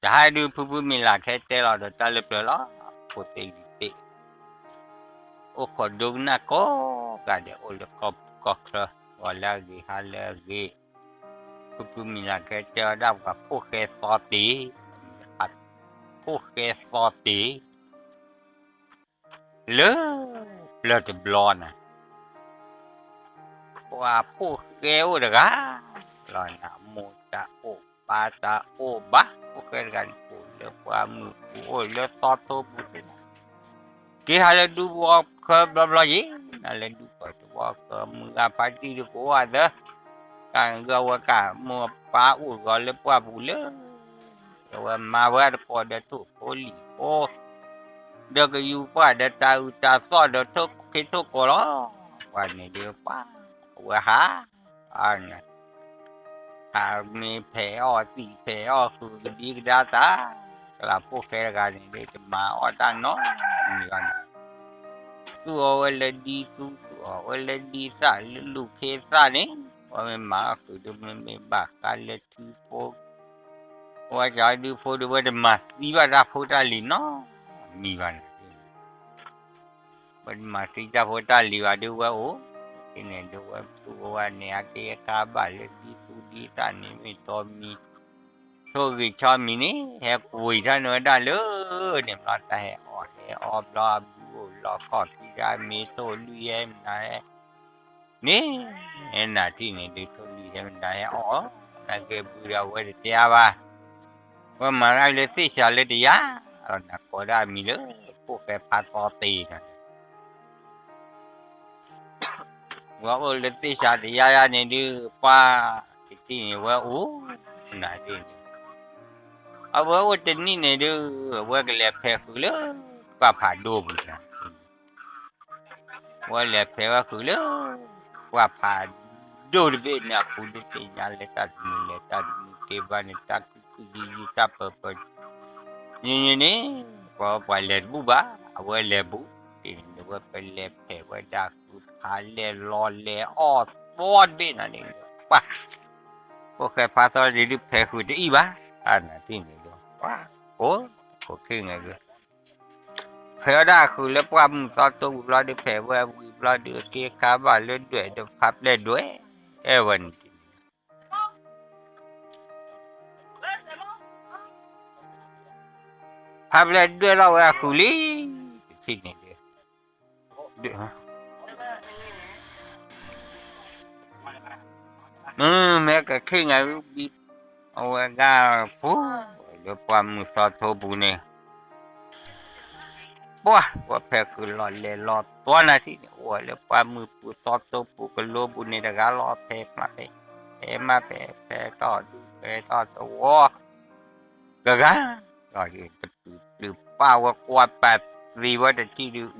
တဟါဒုး ဖုဖုမံၤလၢ်ခဲတဲလီၤဒီးတၢ်လၢပျၢၤလီၤ. ဖိသ့ၣ်လံၤသ့ၣ် အိၣ်ခိးဒိကနၣ်ကိးဂၤဒဲး အိၣ်လၢကီၢ်ပူၤကီၢ်ချၢ, ဂီၤလၢအဂ့ၤ ဟါလၢအဂ့ၤ, ဖုဖုမံၤလၢ်ခဲတဲဝဲဒၣ်ပှၤဖိၣ်ဃဲသီတ့ၢ်, ဖိၣ်ဃဲသီတ့ၢ် လၢပျၢၤတဘျီနၤ, ပှၤဖိၣ်ဃဲအိၣ်တဂၤလီၤနၤ, မိၢ်တအိၣ် ပၢ်တအိၣ်ဘၣ်, ဖိၣ်ဃဲတဂၤန့ၣ် အိၣ်လၢပှၢ်မုၢ်ပူၤ အိၣ်လၢသီထိပူၤ, က့ၤဟးလၢဒူသဝီချၢဘျီဘျီယံၤ, နၤလၢဒူသဝီချၢ မုၢ်ဂၤဖါတံၢ်ဒုးကအိၣ်အသး, ကဂ့ၤဝဲကမိၢ်ပၢ်အိၣ်ဂီၤလၢပှၢ်ပူၤလၢ အဝဲမၤဝဲတကိးဒီးထိၣ်ဖိလံၣ်ဖိ ဒီးကယူၤပှၢ်ဒီးတၢ်အုးတၢ်သီၣ်ဒီးထိၣ်ခ့ထိၣ်ကိးလီၤ. ပှၤန့ၣ်ဒုးပှၤ အဝဲဟး ဟးမ့ၢ်ဖဲးအီၣ်သံးဖဲးအီၣ်ဃုာ်ကဒံကဒါသး, ကလၤဖိၣ်ဃဲတဂၤန့ၣ်ဒုး တမၤအီၣ်တၢ်နီတမံၤဘၣ်န့ၣ်, သူၣ်အီၣ်ဝဲလၢဒ်သူ သူၣ်အီၣ်ဝဲလၢဒ်သၣ် လၢလူၢ်ခ့သၣ်န့ၣ်, အဝဲမ့ၢ်မၤအီၣ်ဃုာ်ဒုး မ့မ့ၢ်ဘၣ်ဃးလၢထံဖိ ဝဲကဒုဖိဒုး ဝဲတမၤသံဘၣ်တၢ်ဖိတၢ်လံၤနီတမံၤဘၣ်န့ၣ်, ဝဲတမၤသံတၢ်ဖိတၢ်လံၤဘၣ်ဒုး ဝဲအိၣ် န့ၣ်ဒုး ဝဲသူၣ်ဝဲန့ၣ် အက့အခါဘၣ်လၢဒ်သူဒ်သၣ်န့ၣ် မ့ၢ်တီမံၤ ထိၣ်ဂ့ၤဆီမံၤန့ၣ် ဟဲကွံာ်ထီၣ်န့ၢ်ဝဲဒၣ်လၢန့ၣ်ဘျီ တၢ်ဟဲအီၣ်ဟဲအီဘျီ အဘုအိၣ်လီခီၣ်ခံဒၣ် မ့ၢ်ထိၣ်လွံၢ်ဟဲမနၤဟဲ န့ၣ် နၤထံၣ်န့ၣ်ဒုး ထိၣ်လွံၢ်ဟဲမနၤဟဲအီၣ် နက့ၤဘုဒီး အဝဲတတဲအါဘၣ်, ဝဲမၤတၢ်လၢသ့ၣ်စှၤလၢတယၤ, နကိးဒၣ်အမံၤလၢ ဖိၣ်ဃဲဖါသီတ့ၢ်န့ၣ် ဝဲအိၣ်လၢသ့ၣ်စှၤတယၤယၤန့ၣ်ဒုး ပှၤတထံၣ်န့ၣ် ဝဲအိၣ် နၤဒ်န့ၣ်, အဝဲအိၣ်တနံၣ်န့ၣ်ဒုး အဝဲကလဲၤဖဲးဃုာ်လၢ ပှၢ်ဖးဒိၣ်ပူၤန့ၣ်, ဝဲလဲၤဖဲးဝဲဃုာ်လၢ ပှၢ်ဖးဒိၣ်တဘ့ၣ်န့ၣ် အပူၤဒုးသ့ၣ်ညါလၢတၢ်တမုာ်လဲၤတၢ်တမုာ်က့ၤဘၣ်န့ၣ် တၢ်ခုၣ်ခုၣ်ယံၤယံၤ တၢ်ပၢၤပၢၤ ယံၤယံၤန့ၣ် ပှၤပှၤလဲၤတဘူၣ်ဘၣ် အဝဲလဲၤဘူၣ်, တ့ၢ်န့ၣ်ဒုး ဝဲပလဲၤဖဲးဝဲဒၣ်ဃုာ်ဖးလဲၢ်လီၤလဲၤအီၣ်သီတဘ့ၣ်နၤန့ၣ်, ပှၤ ဖိၣ်ဃဲဖါသီတ့ၢ်ဒုးဖဲးဃုာ်တအံၣ်ဘၣ်, နၤထံၣ်န့ၣ်ဒုး ပှၤ ကိး ကိးခ့ငဲၤဒုး ဖဲးဝဲဒၣ်ဃုာ်လၢပှၢ်မုၢ်သီတိပူၤဘျီဒုး ဖဲးဝဲဝံၤဘျီဒုး က့ခါဘၣ်လၢဒွဲၣ်ဒီးဖးပျဲၢ်ဒွဲၣ် အဲၣ်ဝဲန့ၣ် ဖးပျဲၢ်ဒွဲၣ်လီၤဝဲအဃုာ်လံ, တထံၣ်န့ၣ်ဒုး မ့ၢ်ကခ့ၣ်ငါဘံ အဝဲဂၤပူၤ လၢပှၢ်မုၢ်သီထိပူၤန့ၣ် ပှၢ် ပှၤဖဲးဃုာ်လီၤလဲၤလီၤသွါနၤထံၣ်န့ၣ် အိၣ်ဝဲလၢပှၢ်မုၢ်ပူၤသီထိပူၤကလိပူၤန့ၣ်တဂၤလီၤ ဖဲးမးဖဲး ဖဲးမးဖဲး ဖဲးထီၣ်ဒူဖဲးထီၣ်သဝီ ကဂၤ လီၤတပျုာ်ပျုာ်ပာ်ဝဲကွၢ်ပာ်သံဝဲတထံၣ်ဒုး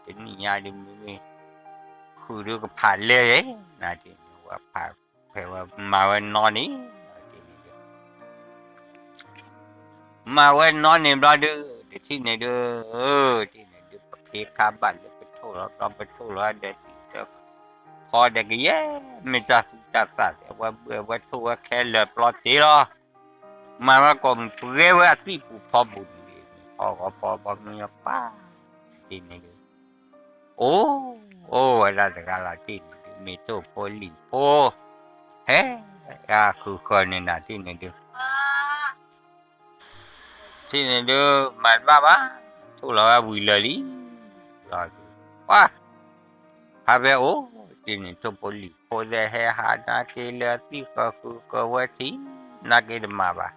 တနံၣ်ညါဒုးမ့မ့ၢ် ဃုာ်ဒုးကဖးလဲၢ်ဂ့ၤ နၤထံၣ်န့ၣ် ဝဲဖးဖဲးဝဲမၤဝဲနီၢ်န့ၣ် တ့ၢ်န့ၣ်ဒုး မၤဝဲနီၢ်န့ၣ်ဘျီဒုး တထံၣ်န့ၣ်ဒုး တ့ၢ်န့ၣ်ဒုး ပခ့ခါဘၣ်လၢပထိၣ်လီၤဘျီ ပထိၣ်လီၤဒီးသံၣ်ဒီး ဖီဒီးကယဲၢ်မ့ၢ်တၢ်သူတၢ်သၣ်သဲး ဝဲဘှဲးဝဲထိၣ်ဝဲခဲလၢာ်ပျီတ့ၢ်လီၤ မၤဝဲကိးမုၢ်ပှဲၤဝဲအသံၣ်ပူၤဖီပူၤန့ၣ် ဖီဂီၤဖီဘီမုၢ်ယပၢ် တ့ၢ်န့ၣ်ဒုး အိၣ် အိၣ်ဝဲဒၣ်တဂၤလီၤတ့ၢ်န့ၣ်ဒုး မ့ၢ်ထိၣ်ဖိလံၣ်ဖိ ဟဲ ဃုာ်ဃၢၤန့ၣ်နၤတ့ၢ်န့ၣ်ဒုး တ့ၢ်န့ၣ်ဒုး မၤတဘၣ်ဘၣ် ထိၣ်လီၤဝဲဝံၤလၢာ်လံ လီၤဒုး ပှၤ ဖးဖဲအိၣ် တ့ၢ်န့ၣ် ထိၣ်ဖိလံၣ်ဖိသဲးဟဲဟးနာ်က့လၢအသံၣ်ဃၢၤဃုာ်ကၢၤဝဲထံ နာ်က့တမၤဘၣ်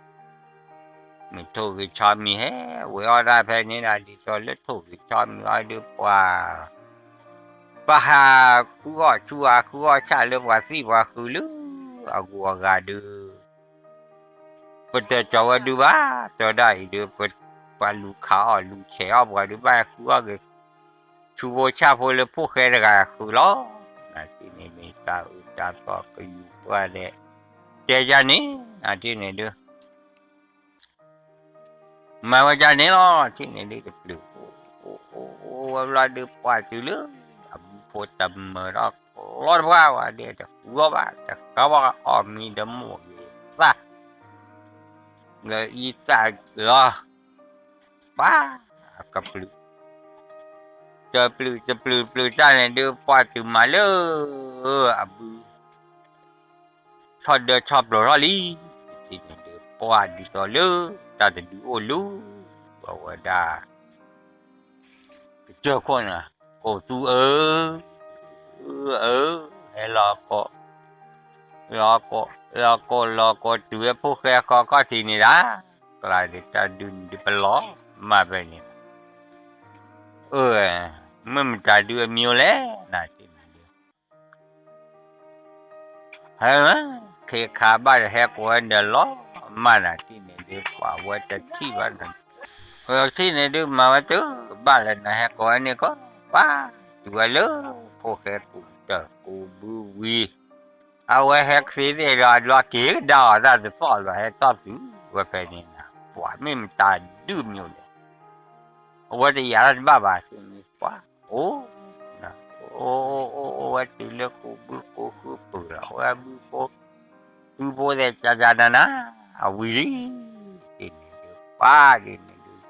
မ့ၢ်ထိၣ်ဂ့ၤဆီမံၤဟဲ ဝဲအီၣ်ဒၣ်ဖဲန့ၣ်ဒၣ် ဒ်သိးလၢထိၣ်ဂ့ၤဆီမံၤအီၤဒုးပှၤ ပဟးဃုအီၣ်ဆူအဃုအီၣ်ဆၣ်လၢပှၤသံၣ်ပှၤဃုာ်လၢ အဂုၤအဂၤဒုး ပတၢၢ်ကီၤဝဲဒုးဘၣ် တၢ်ဒၣ်အံၤဒုး ပှၤလူၤခးအီၣ်လူၤဆဲးအီၣ်ပှၤဒုးဘၣ်ဃုအီၣ်ဂ့ၤ ဆူဖိဆၣ်ဖိလၢဖိၣ်ဃဲတဂၤဃုာ်လီၤ နၤတ့ၢ်န့ၣ်မ့ၢ်တၢ်အုးတၢ်သီကယူၤပှၢ်ဒဲး တဲယၤန့ၣ် နၤတ့ၢ်န့ၣ်ဒုး မၤဝဲဒ်န့ၣ်လီၤ ထံၣ်န့ၣ်ဒုးတပျုာ် အိၣ်အိၣ်အိၣ်ဝဲဘျီဒုးပှၢ်တုၤလၢ အဘုဖိတမၢၤထီၣ်ကျီတပှၢ်ဝဲဒၣ် တဃုအီၣ်ဘၣ် တဃုအီၣ်ဘၣ်အီၣ်မံၤဒီးမိၢ်ဂ့ၤသၣ် လၢအံသၣ်လီၤ, ပှၤ, ကပျုၢ်, တပျုၢ်တပျုၢ်ပျုၢ်တၢ်န့ၣ်ဒုး ပှၤတုၤမၤလၢ အဘု ထီၣ်ဒၢထီၣ်ပျီၤထီၣ်လံ, တထံၣ်န့ၣ်ဒုး ပှၤဒ်သိးလၢ တၢ်တဒုအိၣ်လူၤ, ပဝဲဒၣ် ကစၢၢ်ခိၣ်န့ၣ် ကိးသူအၢ, အၢ, ဟဲလီၤကိး, လီၤကိး, လီၤကိးလီၤကိး တုၤဝဲဖိၣ်ဃဲဃီခီၣ်ထံးန့ၣ်ဒၣ်, ကျါဒုးတၢ်ဒုးန့ၣ်ဒုးပလီၢ်မၢ်ဖဲန့ၣ်, အၢ, မ့ၢ်မတၤဒုးအမံၤလဲၣ် နၤတထံၣ်န့ၣ်ဒုး ဟဲ, ခ့ခါဘၣ်ဒီးဟဲကိးဝဲဒီးလီၤမၢ် နၤတထံၣ်န့ၣ်ဒုး ပှၤဝဲတထံၣ်ဘၣ်, ဝဲတထံၣ်န့ၣ်ဒုးမၤဝဲတုၤဘၣ်လၢနဟဲကိးဝဲန့ၣ်ကီး, ပှၤ, တုၤဝဲလၢ ဖိၣ်ဃဲကူၣ်တၢၢ်ကူၣ်ဘုဝံၤ, အဝဲဟဲကသ့သ့ၣ်ဒီးအဒွးက့ၤကဒါအီၤတၢ်တသီၣ်လီၤ ဟဲတီၢ်သူဝဲဖဲန့ၣ်နၤ, ပှၤမ့ၢ်မတၤဒုးမံၤလဲၣ်, အဝဲတယာ်တၢ်တဘၣ်ဘၣ်, ပှၤ, အိၣ် အိၣ်အိၣ်အိၣ်အိၣ်ဝဲတုၤလၢကူးဘုကူးဃုပူၤလီၤ အဝဲဘုဖိ, ဘုဖိသဲးကကနၤနၤ, အဝံၤလံ, တထံၣ်န့ၣ်ဒုး ပှၤဒ်န့ၣ်ဒုး,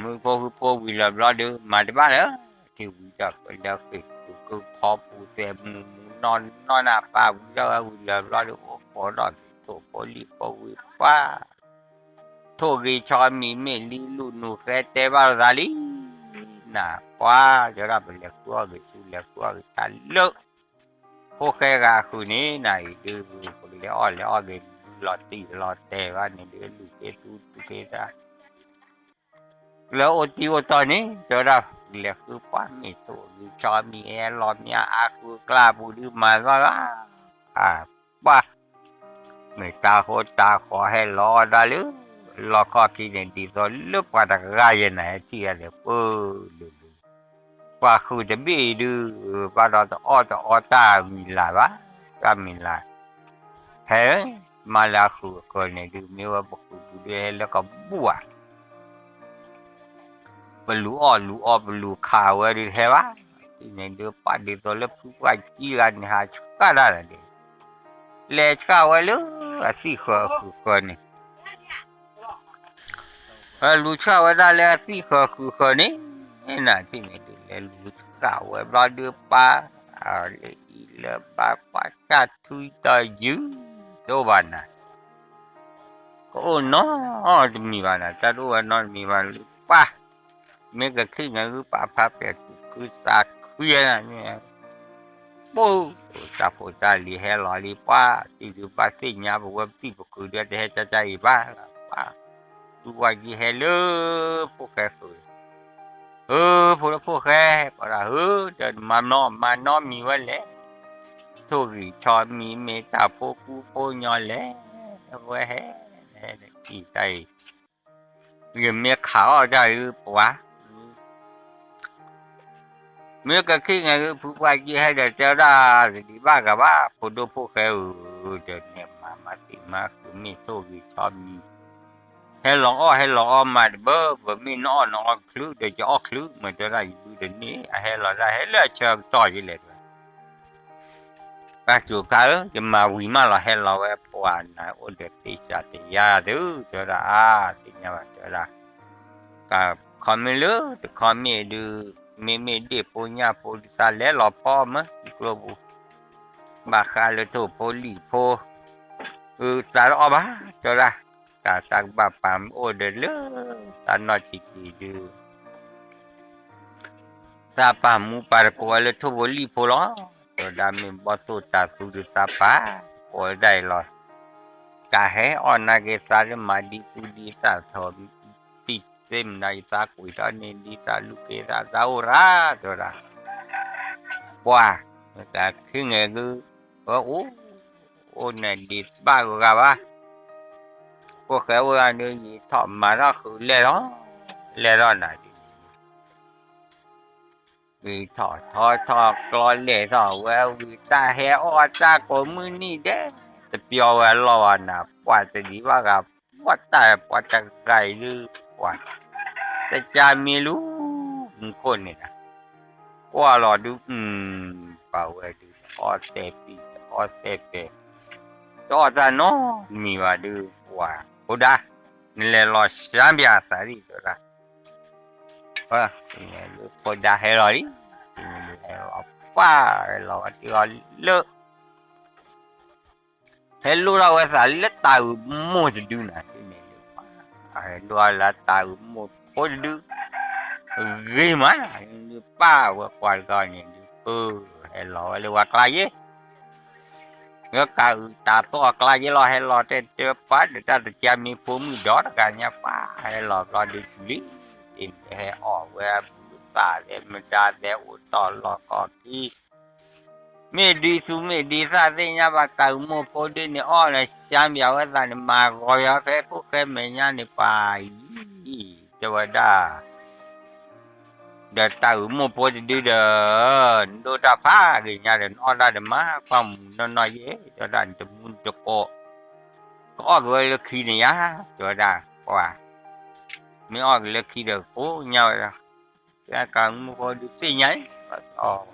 ဘုဖိဃုဖိဝံၤလီၤဘျီဒုး မၤတဘၣ်လၢၤ, ထံၣ်ဝံၤဒီးကလၢဃ့ၢ်ကူးကဖီပူၤသဲးမူးမူးနီၢ်နီၢ်နၢ်ပၢ်ဝံၤဒီးဝဲဝံၤလီၤဘျီဒုး အိၣ်ခိးဒီးက့ၤထိၣ်ဖိလံၣ်ဖိဝံၤပှၤ ထိၣ်ဂ့ၤဆီမံၤမ့ၢ်လံလူၤနူၤဃဲတဲဘၣ်လိာ်သးလံ, နၤပှၤ, ကၠီဒၣ်ပလဲၤဃုအီၣ်ဂ့ၤသူလဲၤဃုအီၣ်ဂ့ၤတၢ်လၢ ဖိၣ်ဃဲဂၤဃုာ်န့ၣ် နၤအံၤဒုး ပကလဲၤအီၣ်လဲၤအီၣ်ဂ့ၤ လုၢ်လီၤတံၢ်လီၤတဲာ်ဘၣ်န့ၣ်ဒုး လူၤက့ၤသူတက့ၤသး လၢအိၣ်တံၢ်အိၣ်တီန့ၣ် ကၠီဒၣ်လဲၤဃုပှၤမ့ၢ်ထိၣ်ဂ့ၤဆီမံၤဟဲလီၤမ့ၢ်အါဃုအကျါပူၤဒုးမၤသီၣ်လီၤ, ပှၤ မ့ၢ်တၢ်ဃိတၢ်ဃီဟဲလီၤဒၣ်လၢ လီၢ်ခီၣ်ခံန့ၣ် ဒ်သိးလၢပှၤတဂၤယဲၢ်နၤဟဲထံၣ်ဒၣ်လဲာ် ပၢ်ဒုးဒုး, ပှၤဃုာ်တဘ့ၣ်အံၤဒုး ဘၣ်ဒီးတအီၣ်တအီတၢ်မံၤလၢ်ဘၣ်, တၢ်မံၤလၢ်, ဟဲ, မၤလၢအဃုာ်အဃၢၤန့ၣ်ဒုး မ့ၢ်ဝဲပဃုာ်ပူၤဒုးဟဲလၢကဘူၣ်ဧါ ပလူၤအီၣ်လူၤအီပလူၤခးဝဲဒုးတဟဲဘၣ်, န့ၣ်ဒုးပာ်ဒ်သိးလၢဖုပှၢ်ကံဂၤန့ၣ် ဟးဆှၣ်တၢ်ဒီး လဲၤဆှၣ်ဝဲလၢအသံၣ်ဃၢၤအဃုာ်ဃၢၤန့ၣ် လူၤဆှၣ်ဝဲဒၣ်လၢအသံၣ်ဃၢၤဃုာ်ဃၢၤန့ၣ်, နၤထံၣ်န့ၣ်ဒုး လဲၤလူၤဆှၣ်ဝဲဘျီဒုးပၢ်, လၢအံၤလၢဘၣ်ပှၤကၢ်ထွံတီၤယုၢ်, တအိၣ်ဘၣ်နၤ, ကအိၣ်နီတမံၤဘၣ်နၤ, တၢ်တအိၣ်ဝဲနီတမံၤဘၣ်လၢပၢ်, မ့ၢ်ကခံၣ်န့ၣ်ဂုၢ်ပာ်ဖးပဲာ်ကူၣ်ခုသးခွံနၤ, ပၢ်, တၢ်ဖိတၢ်လံၤဟဲလီၤလံပှၤ, တံၢ်ဒုးဘၣ်သ့ၣ်ညါပဝဲပသံၣ်ပကုာ်ဒုးတဟဲကၢ်ကၢ်အံၤဘၣ်, ပှၤ, ဒုးဝဲက့ၤဟဲလၢဖိၣ်ဃဲဃုာ်, ဧၢ, ဖိလၢဖိၣ်ဃဲ, ပှၤဒၣ်ဧၢ, ဒီးနမၤနီၢ်မၤနီၢ်မံၤဝဲလဲၣ်, ထိၣ်ဂံၢ်ဆီမံၤမ့ၢ်တၢ်ဖိကူဖိညီလဲၣ်, ဝဲဟဲ, ဟဲ, အံၤတၢ်အံၤ, ယမ့ၢ်ခးအီၣ်တၢ်ဧၢပှၤ မ့ၢ်ကခံၣ်န့ၣ်ဂုၢ်ဖုပှၢ်ကံဟဲဒီးတဲဝဲဒၣ် တဒံးဘၣ်ဂၤဘၣ် ဖိဒိၣ်ဖိၣ်ဃဲဧၢ, ဒီးနဲၣ်မၤမၤသံမၤဃုာ်မ့ၢ်ထိၣ်ဂံၢ်ဆီမံၤ, ဟဲလီၤအီၣ်ဟဲလီၤအီမၤတဘၣ်, ပမ့ၢ်နအီၣ်နအီချုး ဒီးယအီၣ်ချုး မ့ၢ်တဲဒၣ်ယဘုတန့ၢ် အဟဲလီၤဒၣ်ဟဲလၢအဆၢကတီၢ်ယလဲၣ် တၢ်စူၤခါဧၢ, ယမၤဝံၤမးလီၤ ဟဲလီၤဝဲပှၤနၤအိၣ်ဒီးသ့ၣ်စၢ်တယါသု တဲဝဲဒၣ်အါ, သ့ၣ်ညါဘၣ်တဲဝဲဒၣ်, ကခီမ့ၢ်လၢတခီမ့ၢ်ဒုး, မ့မ့ၢ်ဒ့ၣ်ဖိညၣ်ဖိဒုးသးလဲၤလီၤဖီမၢ် ကျိပူၤ, ဘၣ်ဃးလၢထိၣ်ဖိလံၣ်ဖိ, အသးတအီၣ်ဘၣ် တဲဝဲဒၣ်, တၢ်သးကဘၣ်ပာ်မူအိၣ်ဒီးလၢ, တၢ်နီၢ်ဆံးဆံးဒုး သးပာ်မူပာ်တကိးဝဲလၢထိၣ်ဖိလံၣ်ဖိလီၤ, တဲဝဲဒၣ်မ့ၢ်ဘီၣ်သိၣ်တၤသူဒုးသးပာ်, ကိးဝဲဒၣ်အံၤလီၤ, တၢ်ဟဲအီၣ်နာ်က့ၤသးလၢမၤဒ်သူဒ်သးထီၣ်, တံၢ်သ့မနုၤအံၤသးကွံာ်ထီၣ်န့ၣ်ဒ်သးလူၤက့ၤသးသးအိၣ်ရၣ် တဲဝဲဒၣ်, ပှၤ, မ့ၢ်တၢ်ခံငယ်ဂုၢ်, ဝဲအိၣ်, အိၣ်န့ၣ်ဒံးဘၣ်ဂၤဘၣ်, ဖိၣ်ဃဲဝဲဂၤန့ၣ်ယံာ်ထီၣ်မၤထီၣ်ဃုာ်လဲၢ်ထီၣ်, လဲၢ်ထီၣ်နၤဒ် ဂံၢ်ထီၣ်ထီထီၣ်ကျီလဲၢ်ထီၣ်ဝဲဝံၤတၢ်ဟဲအီၣ်တၢ်ကိးမုၢ်နံၤဒဲး, တပျီဝဲအလီၢ်ဘၣ်နၤ, ပှၤတဒံးဘၣ်ဂၤ, ပှၤတၢ်ပှၤတဂၤအံၤဒုး, ပှၤ, တကၢ်မံလူၤ, မူခိၣ်န့ၣ်နၤ, ကွၢ်လီၤဒုး, ပာ်ဝဲဒုး, တအီၣ်သဲးပံၤ, တအီၣ်သဲးပဲာ်, တအီၣ်တၢ်နီတမံၤဘၣ်ဒုး ပှၤဖိဒါ, နလဲၤလီၤစၢဘၣ်သးဒ်တဲဝဲဒၣ်, ဖိဒါဟဲလီၤလံ, ဟဲလီၤပှၢ် ဟဲလီၤဝဲတ့ၢ်အီၤလၢ ဟဲလိၣ်ထီၣ်ဝဲသးလၢတၢ်အုးမိၢ်တဒုနၤန့ၣ်ဒုး, ဟဲလိၣ်လၢတၢ်အုးမိၢ်ဖိတဒု, ဂ့ၤမး, ပၢ်ဝဲပှၤတဂၤန့ၣ်ဒုး, ဟဲလီၤဝဲလၢပှၤကျါယဲ, လၢကးအုးတၢ်သီၣ်အကျါယဲလီၤ, ဟဲလီၤတဲတဲပှၤဒီးတၢ်တကဲမ့ၢ်ဖိမုၣ်ဒီတဂၤညါပှၤ, ဟဲလီၤဘျီဒုးတုၤလံ, ဟဲအီၣ်ဝဲအဘူးသးသဲမတၤသဲအိၣ်တီၢ်လီၢ်ခီၣ်ခံ မ့ၢ်ဒ်သူမ့ၢ်ဒ်သၣ်သ့ၣ်ညါဘၣ် တၢ်အုးမိၢ်ဖိဒုန့ၣ် အီၣ်လၢစၢဘၣ်ဝဲသးန့ၣ် မၤဂီၤယီၤဖဲဖိၣ်ဃဲမဲာ်ညါန့ၣ်ပၢ်အံၤ, တဲဝဲဒၣ်, ဒီးတၢ်အုးမိၢ်ဖိတဒုဒီး, နဒိၣ်တၢ်ဖးဂ့ၤညါဒီး နအီၣ်တၢ်တမၤ ကွၢ်မုၢ်နီၢ်နီၢ်ယဲ, တဲဝဲဒၣ် နတမူတကိး, ကအီၣ်က့ၤဝဲလၢခံန့ၣ်ယါ, တဲဝဲဒၣ်, ကွၢ်, မ့ၢ်အီၣ်က့ၤလၢခံဒီးကိးညါဝဲဒၣ် တၢ်အုးမိၢ်ဖိဒုသ့ၣ်ညါန့ၣ်,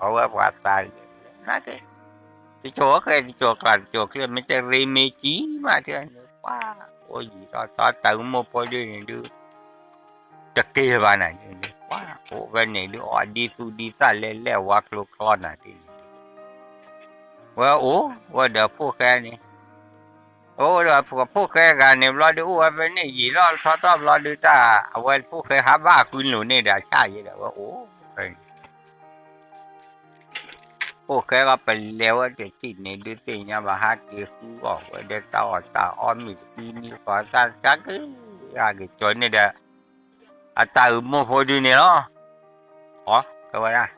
အဝဲပှၤသးလၢနာ်က့, တကၠိၤဃဲတကၠိၤကျါတကၠိၤချ့ မ့ၢ်တရ့မ့ၢ်ကံမး တဲန့ၣ်ပှၤ, အိၣ်ယံၤထီၣ်ထီၣ်တၢ်အုးမိၢ်ဖိဒုန့ၣ်ဒုး, တက့ၤဘၣ်နၤန့ၣ်ပှၤ, အိၣ်ဖဲန့ၣ်ဒုး အီၣ်ဒ်သူၣ်ဒ်သၣ်လဲၤလဲၤဝါကျိချီနၤဒ်န့ၣ်, ဝဲအိၣ်ဝဲဒီးဖိၣ်ဃဲန့ၣ် အိၣ်ဒီးဖိၣ်ဃဲဂၤန့ၣ်ဘျီဒုး အိၣ်ဝဲဖဲန့ၣ်ယံာ်ထီၣ်ထီထီၣ်ဘျီဒုးတၢ် အဝဲဖိၣ်ဃဲဟးဘၣ်ဃုလိၤန့ၣ်ဒီးအဆၣ်ယဲဒီးဝဲအိၣ်ဖဲန့ၣ်, ဖိၣ်ဃဲကီးပလဲၤဝဲတထံၣ်န့ၣ်ဒုးသ့ၣ်ညါဘၣ် ဟးက့ၤဃုအီၣ်ဝဲဒီးတၢ်အီၣ်တၢ်အီမ့ၢ်တကွံမ့ၢ်ဃီသၣ်တၢ်က့ၤ, ဟးက့ၤကၠီၤန့ၢ်ဒီး အတၢ်အုးမိၢ်ဖိဒုန့ၣ်လီၤ. အီ တဲဝဲဒၣ်,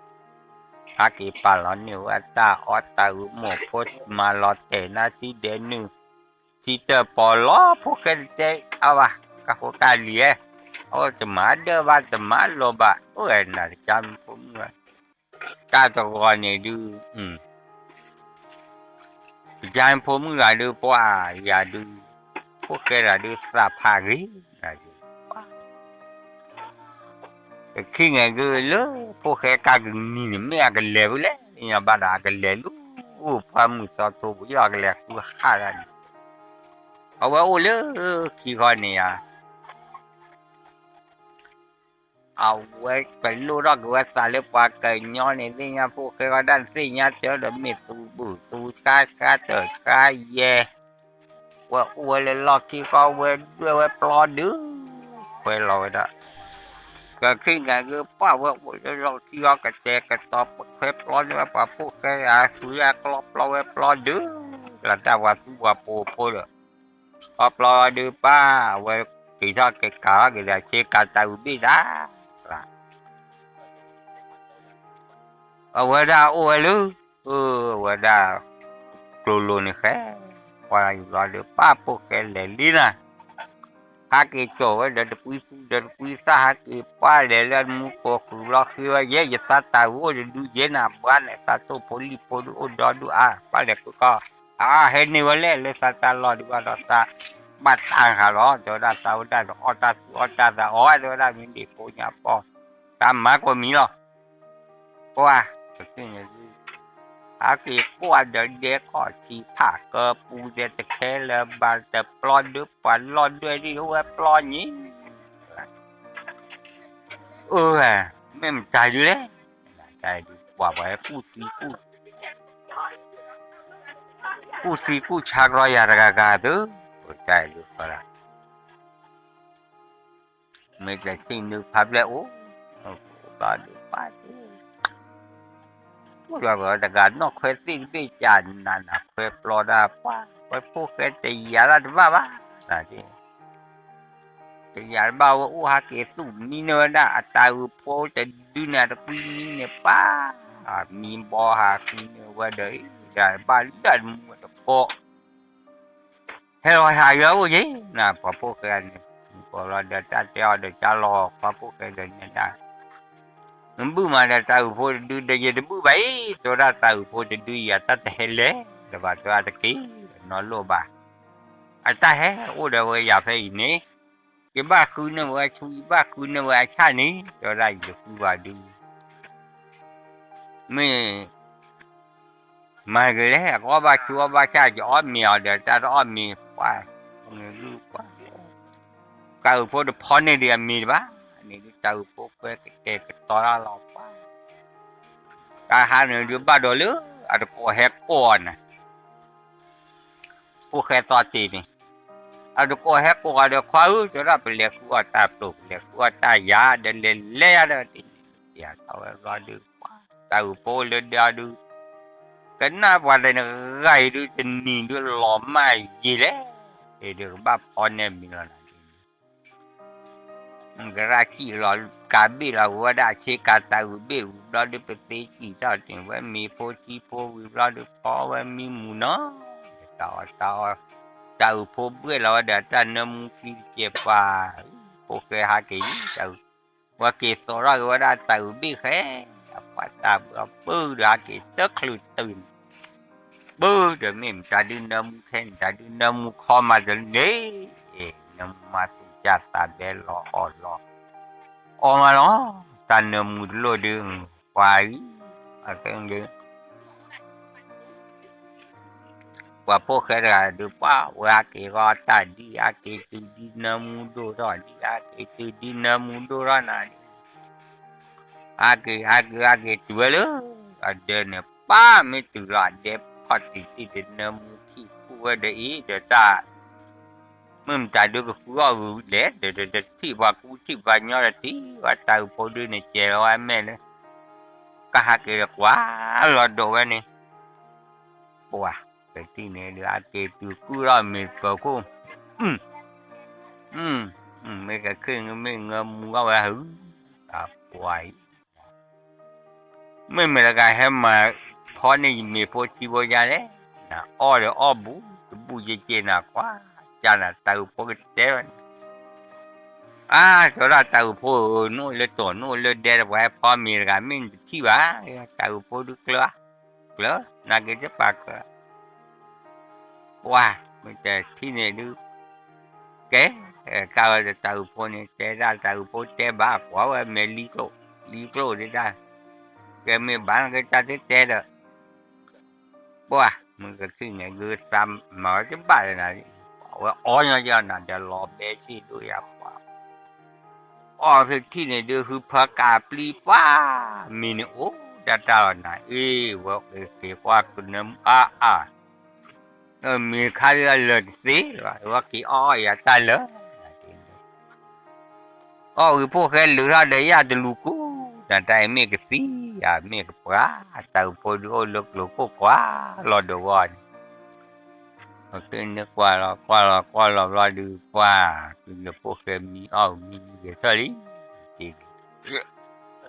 ဟးက့ၤပာ်လီၤန့ၢ်ဝဲအတၢ်အီၣ်တၢ်အုးမိၢ်ဖိ မၤလီၤတဲာ်နါထံဒဲးနုၢ်, ထံတၢၢ်ပီၢ်လီၤ ဖိၣ်ဃဲတတဲအီၤဘၣ် ကဃိကၢ်လံၤဧဲ, အအိၣ်တမၤဒၢၣ်ဘၣ်တမၤလိၤဘၣ် အိၣ်ဝဲနၤတကါမုၣ်ဖိမုၣ်ဘၣ်, တၢ်တဂီၤန့ၣ်ဒုး ယၤဖိမုၣ်တဂၤဒုး ပှၤယၤဒုး, ဖိၣ်ဃဲတဂၤဒုးသးဖးဂ့ၤ, ကခံငဲၤက့ၤလၢဖိၣ်ဃဲကါကနံၤန့ၣ် မ့ၢ်အကလဲၤဖဲလဲၣ်, ညါဘၣ်ဒီးအကလဲၤလၢ အိၣ်ပှၢ်မုၢ်စီထိပယီၤကလဲၤဃုဟးဒၣ်န့ၣ်, အဝဲအိၣ်လၢခံခီန့ၣ်ဧါ အဝဲပလိၣ်ထီၣ်က့ၤဝဲသးလၢပှၤကညီန့ၣ် သ့ၣ်ညါဖိၣ်ဃဲဃီဒၣ်သ့ၣ်ညါတၢ်ဒီး မ့ၢ်သူဘူးသူဆါဆါတၢ်ဆါယဲၢ်, ဝဲအိၣ်ဝဲလၢလီၢ်ခံဃီ ဝဲဒွဲၣ်ဝဲပျီဒုး, ခွဲးလီၤဝဲဒၣ်, ကခံဂၤက့ၤပှၢ်ဝဲအိၣ်လၢလီၢ်ခံဃီ ကတဲာ်ကတီၤပခွဲးပျီန့ၢ်ဝဲပှၤဖိၣ်ဃဲဂၤ ဃုအကျီပျီဝဲပျီဒုး, လၢတၢ်ပှၤသူပှၤပိာ်ဖိဒီး ခီပျီဒုးပၢ် အဝဲက့ၤထီၣ်က့ၤကၤထီၣ်က့ၤဒီး ဆ့ကၤတၢ်အုးဘ့ၣ်ဒၣ်, အဝဲဒၣ်အိၣ်ဝဲလၢ, အဝဲဒၣ်, ကျိၤလိၤန့ၣ်ဃဲ, ပှၤယူၤလီၤဒီးပၢ်ဖိၣ်ဃဲလဲၤလံနၤ, ဟးက့ၤကၠီၤဝဲဒီးတကွံသူဒီးတကွံသၣ် ဟးက့ၤပၢ်လဲၤလၢမူကိာ်ဃုာ်ဘျီဃ့ဝဲယဲ ယသးတၢ်ဂိၢ်တဒုယဲနၤ ဘှါန့ၣ် သးတိၢ်ဖိလံၣ်ဖိဒုးအိၣ်ဒီဒုးအါ ပၢ်လဲၤဃုကီၢ်, အဟဲန့ၢ်ဝဲလဲၣ် လၢသးတၢ်လီၢ်ဒုးဘၣ်ဒီးသး, ဘၣ်တၢ်ဃာ်လီၤ တဲဝဲဒၣ်သးဝဲဒၣ်ဒီးအီၣ်တၢ်သူအီၣ်တၢ်သးအီၣ် တဲဝဲဒၣ်မ့ၢ်ဒံးဖိညါပီၢ်, တၢ်မၤကိးမံၤလီၤ ပှၤ, ဟးက့ၤကွၢ်ဒီးဒဲခီၣ်ထံးဖးကၢပူၤ တဲတခဲလၢၤဘၣ် တပျီဒုးပှၤလီၢ်ဒွဲၣ်ဒ်အိၣ်ဝဲပျီညံ, အၢ, မ့ၢ်မတၤဒုးလဲၣ်, တၢ်ဒုးပှၤပှၤကူၣ်သံ, ကူၣ်သံကူၣ်ဆါကြီယၤတဂၤဂၤသု, တၢ်ဒုးဃီလၢ မ့ၢ်တထံၣ်နုာ်ဖးဖျဲၣ်အိၣ်, ဘျီဒုးပၢ်တ့ၢ်, အိၣ်ဒီးတဂၤနီၢ်ခွဲသ့ၣ်တဘ့ၣ်ကနးနးခွဲပျီတၢ်ပှၤ, ဝဲဖိၣ်ဃဲတယာ်လၢတဘၣ်ဘၣ်, တယာ်တဘၣ်ဝဲအိၣ်ဟးက့ၤသူၣ်မံန့ၢ်ဝဲဒၣ် အတၢ်အုးဖိတဒုန့ၣ် တကွံမံန့ၢ်ပၢ်, မံဘီဟးဃုန့ၢ်ဝဲဒီး တဘၣ်လၢတမူတကိး ဟဲလီၤဟးယွၤအိၣ်ယဲၢ် နပှၤဖိၣ်ဃဲန့ၣ်, ကိးလီၤဒီးတၢ်တဲအီၤဒီးကၢ်လီၤ ပှၤဖိၣ်ဃဲဒီးန့ၣ်ဒၣ်, နဘုၣ်မးဒီးတၢ်အုးဖိတဒုဒီးယတဘုၣ်ဘၣ်အံၤ တဲဝဲဒၣ်တၢ်အုးဖိတဒုယၤတၢ်တဟဲလဲၣ်လၢၤဘၣ် တဲဝဲဒၣ်တက့ၢ်, နီၢ်လိၣ်ဘၣ်, အတၢ်ဟဲအိၣ်ဒီးဝဲယၤဖဲအံၤန့ၣ်, ယဘၣ်ဃုန့ၢ်ဝဲဆူ ယဘၣ်ဃုန့ၢ်ဝဲအဆၣ်န့ၣ် တဲဝဲဒၣ်ယတဃုဘၣ်ဒုး မ့ၢ် မၤကလဲၣ် အကအီၣ်ဘၣ်ဆူအီၣ်ဘၣ်ဆၣ် ယအီၣ်မ့ၤအီၤဒီးတၢ်တအီၣ်မ့ၤ ပှၤ တၢ်အုးဖိတဖီန့ၢ်ဒံးအမ့ၤတဘၣ်န့ၣ်ဒုး တၢ်အုးဖိကွဲကတဲာ်ကတီၤတၢ်လီၤပှၤ တၢ်ဟါန့ၣ်ဒုးဘၣ်ဒီးလၢ အတကိးဟဲကိးအီၤန့ၣ် ဖိၣ်ဃဲသီတ့ၢ်န့ၣ် အတကိးဟဲကိးအီၤဒီး ခွါဧၢ တဲဒၣ် ပလဲၤဃုအီၣ်တၢ်ပျိၢ် ပလဲၤဃုအီၣ်တၢ်ယၤဒီး လဲၤလဲၤယၤဒီး တ့ၢ်န့ၣ် ပျဲထီၣ်ဝဲဘျီဒုး ပှၤ တၢ်အုးဖိလၢဒၢးအီၤဒုး ကနၣ်ပှၤတဂၤအံၤဒုး တနံၤဒုးလီၤမၢ်ယံာ်လဲၣ် အံၤဒုးကဘၣ်ဖီနဲၣ်မံၤလီၤနၤ ကရၢ်စံၣ်လီၤ ကးဘ့ၣ်လီၤဝဲဒၣ်အဆ့ကၤ တၢ်အုးဘ့ၣ်ဝံၤဘျီဒုး ပသ့စံၣ်ထီၣ်တ့ၢ်ဝဲမ့ၤဖိထံဖိဝံၤဘျီဒုး ဖီဝဲမံမူၤနီၤ တၢ်အီၣ်တၢ်အီ တၢ်အုးဖိဘှဲၣ်လီၤဝဲဒီး တၢ်နၢမူခံတကဲးပှၤ ဖိၣ်ဃဲဟးက့ၤလံ တၢ်အုး ဝဲက့ၤသိးထီၣ်က့ၤဝဲဒၣ်တၢ်အုးဘ့ၣ်ဃဲ ပှၤတၢ်ဘုးအပုၢ်ဒီးဟးက့ၤတချုးတုၤန့ၣ် ပုၢ်ဒီးမ့ၢ်မတၤဒုးနၢမူခဲန့ၣ် တၢ်ဒုးနၢမူခီမၤတန့ၣ် နၢမူမၤသူၣ်ကၢ်သးဘဲလီၤအီၣ်လီၤ အီၣ်မးလီၤ တၢ်နၢမူတလိၣ်ဒုး ပှၤအံၤ အကဲ ပှၤဖိၣ်ဃဲတဂၤဒုး ပှၤဝဲဟးက့ၤဂီၢ်တၢ်ဒ်အါက့ၤတုၤဒ်နၢမူဒိၣ်ထီၣ် ဒ်အါက့ၤတုၤဒ်နၢမူဒိၣ်ထီၣ်နၤ အါက့ၤ အါက့ၤ အါက့ၤတုၤဝဲလၢ အဒၢးန့ၣ် ပၢ်မ့ၢ်တုၤလီၤအဒဲခီၣ်တံၢ်တံၢ်ဒီး နၢမူခံကူၣ်ဝဲဒီးအံၤဒီးတၢ် မ့ၢ်မတၤဒုးကဃုအီၣ်ဂုၤလဲၣ် ဒီးတထံၣ်ပှၤကူထံၣ်ပှၤညီဒီးထံၣ် ပှၤတၢ်အုးဖိဒုးန့ၣ် ကဲလီၤဝဲမဲာ်လၢ ကဟးက့ၤဒီးကွၢ်လီၤဒိးဝဲန့ၣ် ပှၤ တထံၣ်န့ၣ်ဒုး အါက့ၤတုၤကူၣ်ထီၣ်မ့ၤပၢၤခိၣ် မ့ၢ်ကခုၣ်မ့ၢ်ငၢမူထီၣ်ဝဲဟု အပှၤအံၤ မ့မ့ၢ်တဂၤဟဲမၤဖီန့ၢ်ယမ့ၤဖိထံဖိယါလဲၣ် နအီၣ်ဒီးအီၣ်ဘူး တဘူးက့က့နၤကွၢ် ကနၤတၢ်အုးဖိကတဲဝဲန့ၣ် အါ တဲဝဲဒၣ်တၢ်အုးဖိဧၢ နအိၣ်လၢတိၤ နအိၣ်လၢဒဲဒီး ပှၤဟဲဖီမ့ၤတဂၤ မ့ၢ်နတထံၣ်ဘၣ် တၢ်အုးဖိဒုးကျၢၤ ကျၢၤ နာ်က့ၤတပာ်ကျၢၤ ပှၤ မ့ၢ်တထံၣ်န့ၣ်ဒုး ကဲ ကးဝဲဒီးတၢ်အုးဖိန့ၣ် တဲဒၣ်တၢ်အုးဖိတဲဘၣ် ကွၢ်ဝဲမဲာ်လံကျိၣ် လံကျိၣ်ဒၣ် ကဲမ့ၢ်ဘၣ်နက့ၤတၢ်တဲတဲဒီး ပှၤ မ့ၢ်ကထံၣ်န့ၣ်ဒုး သးမၤဝဲတဘၣ်လၢနၤ အဝဲအီၣ်ညီယီၤနၤဒီးလီၤဘဲဆ့ဒိၣ်ယၤပှၤ အီၣ်ကထံၣ်န့ၣ်ဒုး ဟုဖၢကးပျံၤပှၤ မ့ၢ်န့ၣ်အိၣ်ဒၣ်တၢ်လီၤနၤ အ့ၣ် ဝဲက့ၤကွၢ်ကနၢမူအါအါ မ့ၢ်ခါဒုးအလၢာ်တသ့လီၤ ဝဲက့ၤအီၣ်အီၣ်ယၤတၢ်လၢာ် အီၣ်ဝံၤဖိၣ်ဃဲလုာ်ထီၣ်ဒီးယၢ်တလူၤကူ နတၢ်အံၤမ့ၢ်ကသံ ယၤမ့ၢ်ကပှၤ တၢ်အုးဖိဒုးအိၣ်လၢကျိၤခိၣ်ကွၢ်လီၤဒိးဝဲအီၤန့ၣ် အဃိန့ၣ်ကွၢ်လီၤကွၢ်လီၤကွၢ်လီၤဘျီဒုးပှၤ ကဖိၣ်ဃဲမံအီၣ်မံ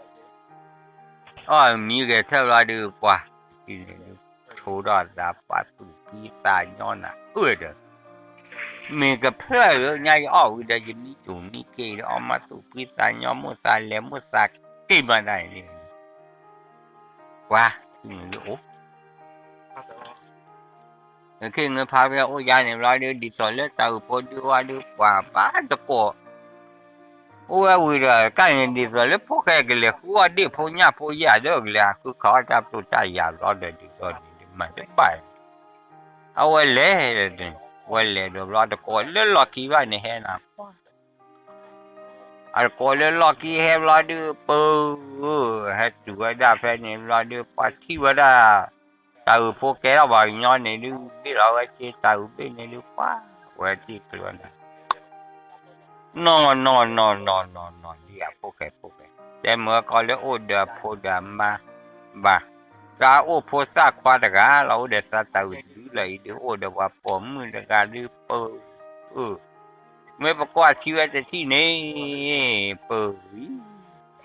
မံဂဲၤထၢၣ်လံ အီၣ်မံဂဲၤထၢၣ်ဘျီဒုးပှၤ ထိထီၣ်သးပှၤသူၣ်ဖှံသးညီနၤအၢဒီး မ့ၢ်ကဖျၢၣ်လၢညါယအီၣ်ဝံၤဒီးယမံတူာ်မံက့ၤဒီး အီၣ်မးသူၣ်ဖှံသးညီမိၢ်သးလဲၤမိၢ်သးက့ၤမးဒၣ်န့ၣ် ပှၤ အိၣ် ခဲအံၤငၢဖါဝဲအိၣ်ယါန့ၣ်ဘျီဒုး ဒ်သိးလၢတၢ်အုးဖိဒုးဝဲဒုး ပှၤဘၣ်တကိး အိၣ်ဝဲဝံၤဒီး ကၢ်န့ၣ် ဒ်သိးလၢဖိၣ်ဃဲကလဲၤဃုအီၣ်ဒ့ၣ်ဖိညၣ်ဖိယဲၢ်ဒီး ကလဲၤဃုခးအီၣ်တၢ်ပျိၢ်တၢ်ယၤဘျီဒီး ဒ်သိးန့ၣ်မၤတဘၣ် အဝဲလဲၤ ဝဲလဲၤဒီးဘျီတကိးလၢလီၢ်ခံဘၣ်န့ၣ်ဟဲနၤ အတကိးလၢလီၢ်ခံဟဲဘျီဒုး ပၢ ဟဲတုၤဝဲဒၣ်ဖဲန့ၣ်ဘျီဒုး ပှၤထံၣ်ဝဲဒၣ် တၢ်အုးဖိကဲထီၣ်ပှၤကညီန့ၣ်ဒုး ဘ့ၣ်လီၤဝဲက့ၤတၢ်အုးဘ့ၣ်န့ၣ်ဒုး ပှၤ ဝဲထံၣ်ကျၢၤနၤ နီၢ်နီၢ်နီၢ်နီၢ်နီၢ်နီၢ်နီၢ် ဒ်အဖိၣ်ဃဲဖိၣ်ဃဲ တဲမၢကီးလၢအိၣ်ဒီးအဖိဒီးအမါဘၣ် သးအိၣ်ဖိသၣ်ခွါတဂၤလီၤ အိၣ်ဒီးသးတၢ်အုးတဒုလီၤအံၤဒုး အိၣ်ဒီးပှၤပိာ်မုၣ်တဂၤဒုး ပၢ မ့ၢ်ပကွၢ်ထံဝဲတထံၣ်န့ၣ် ပၢ အံၤ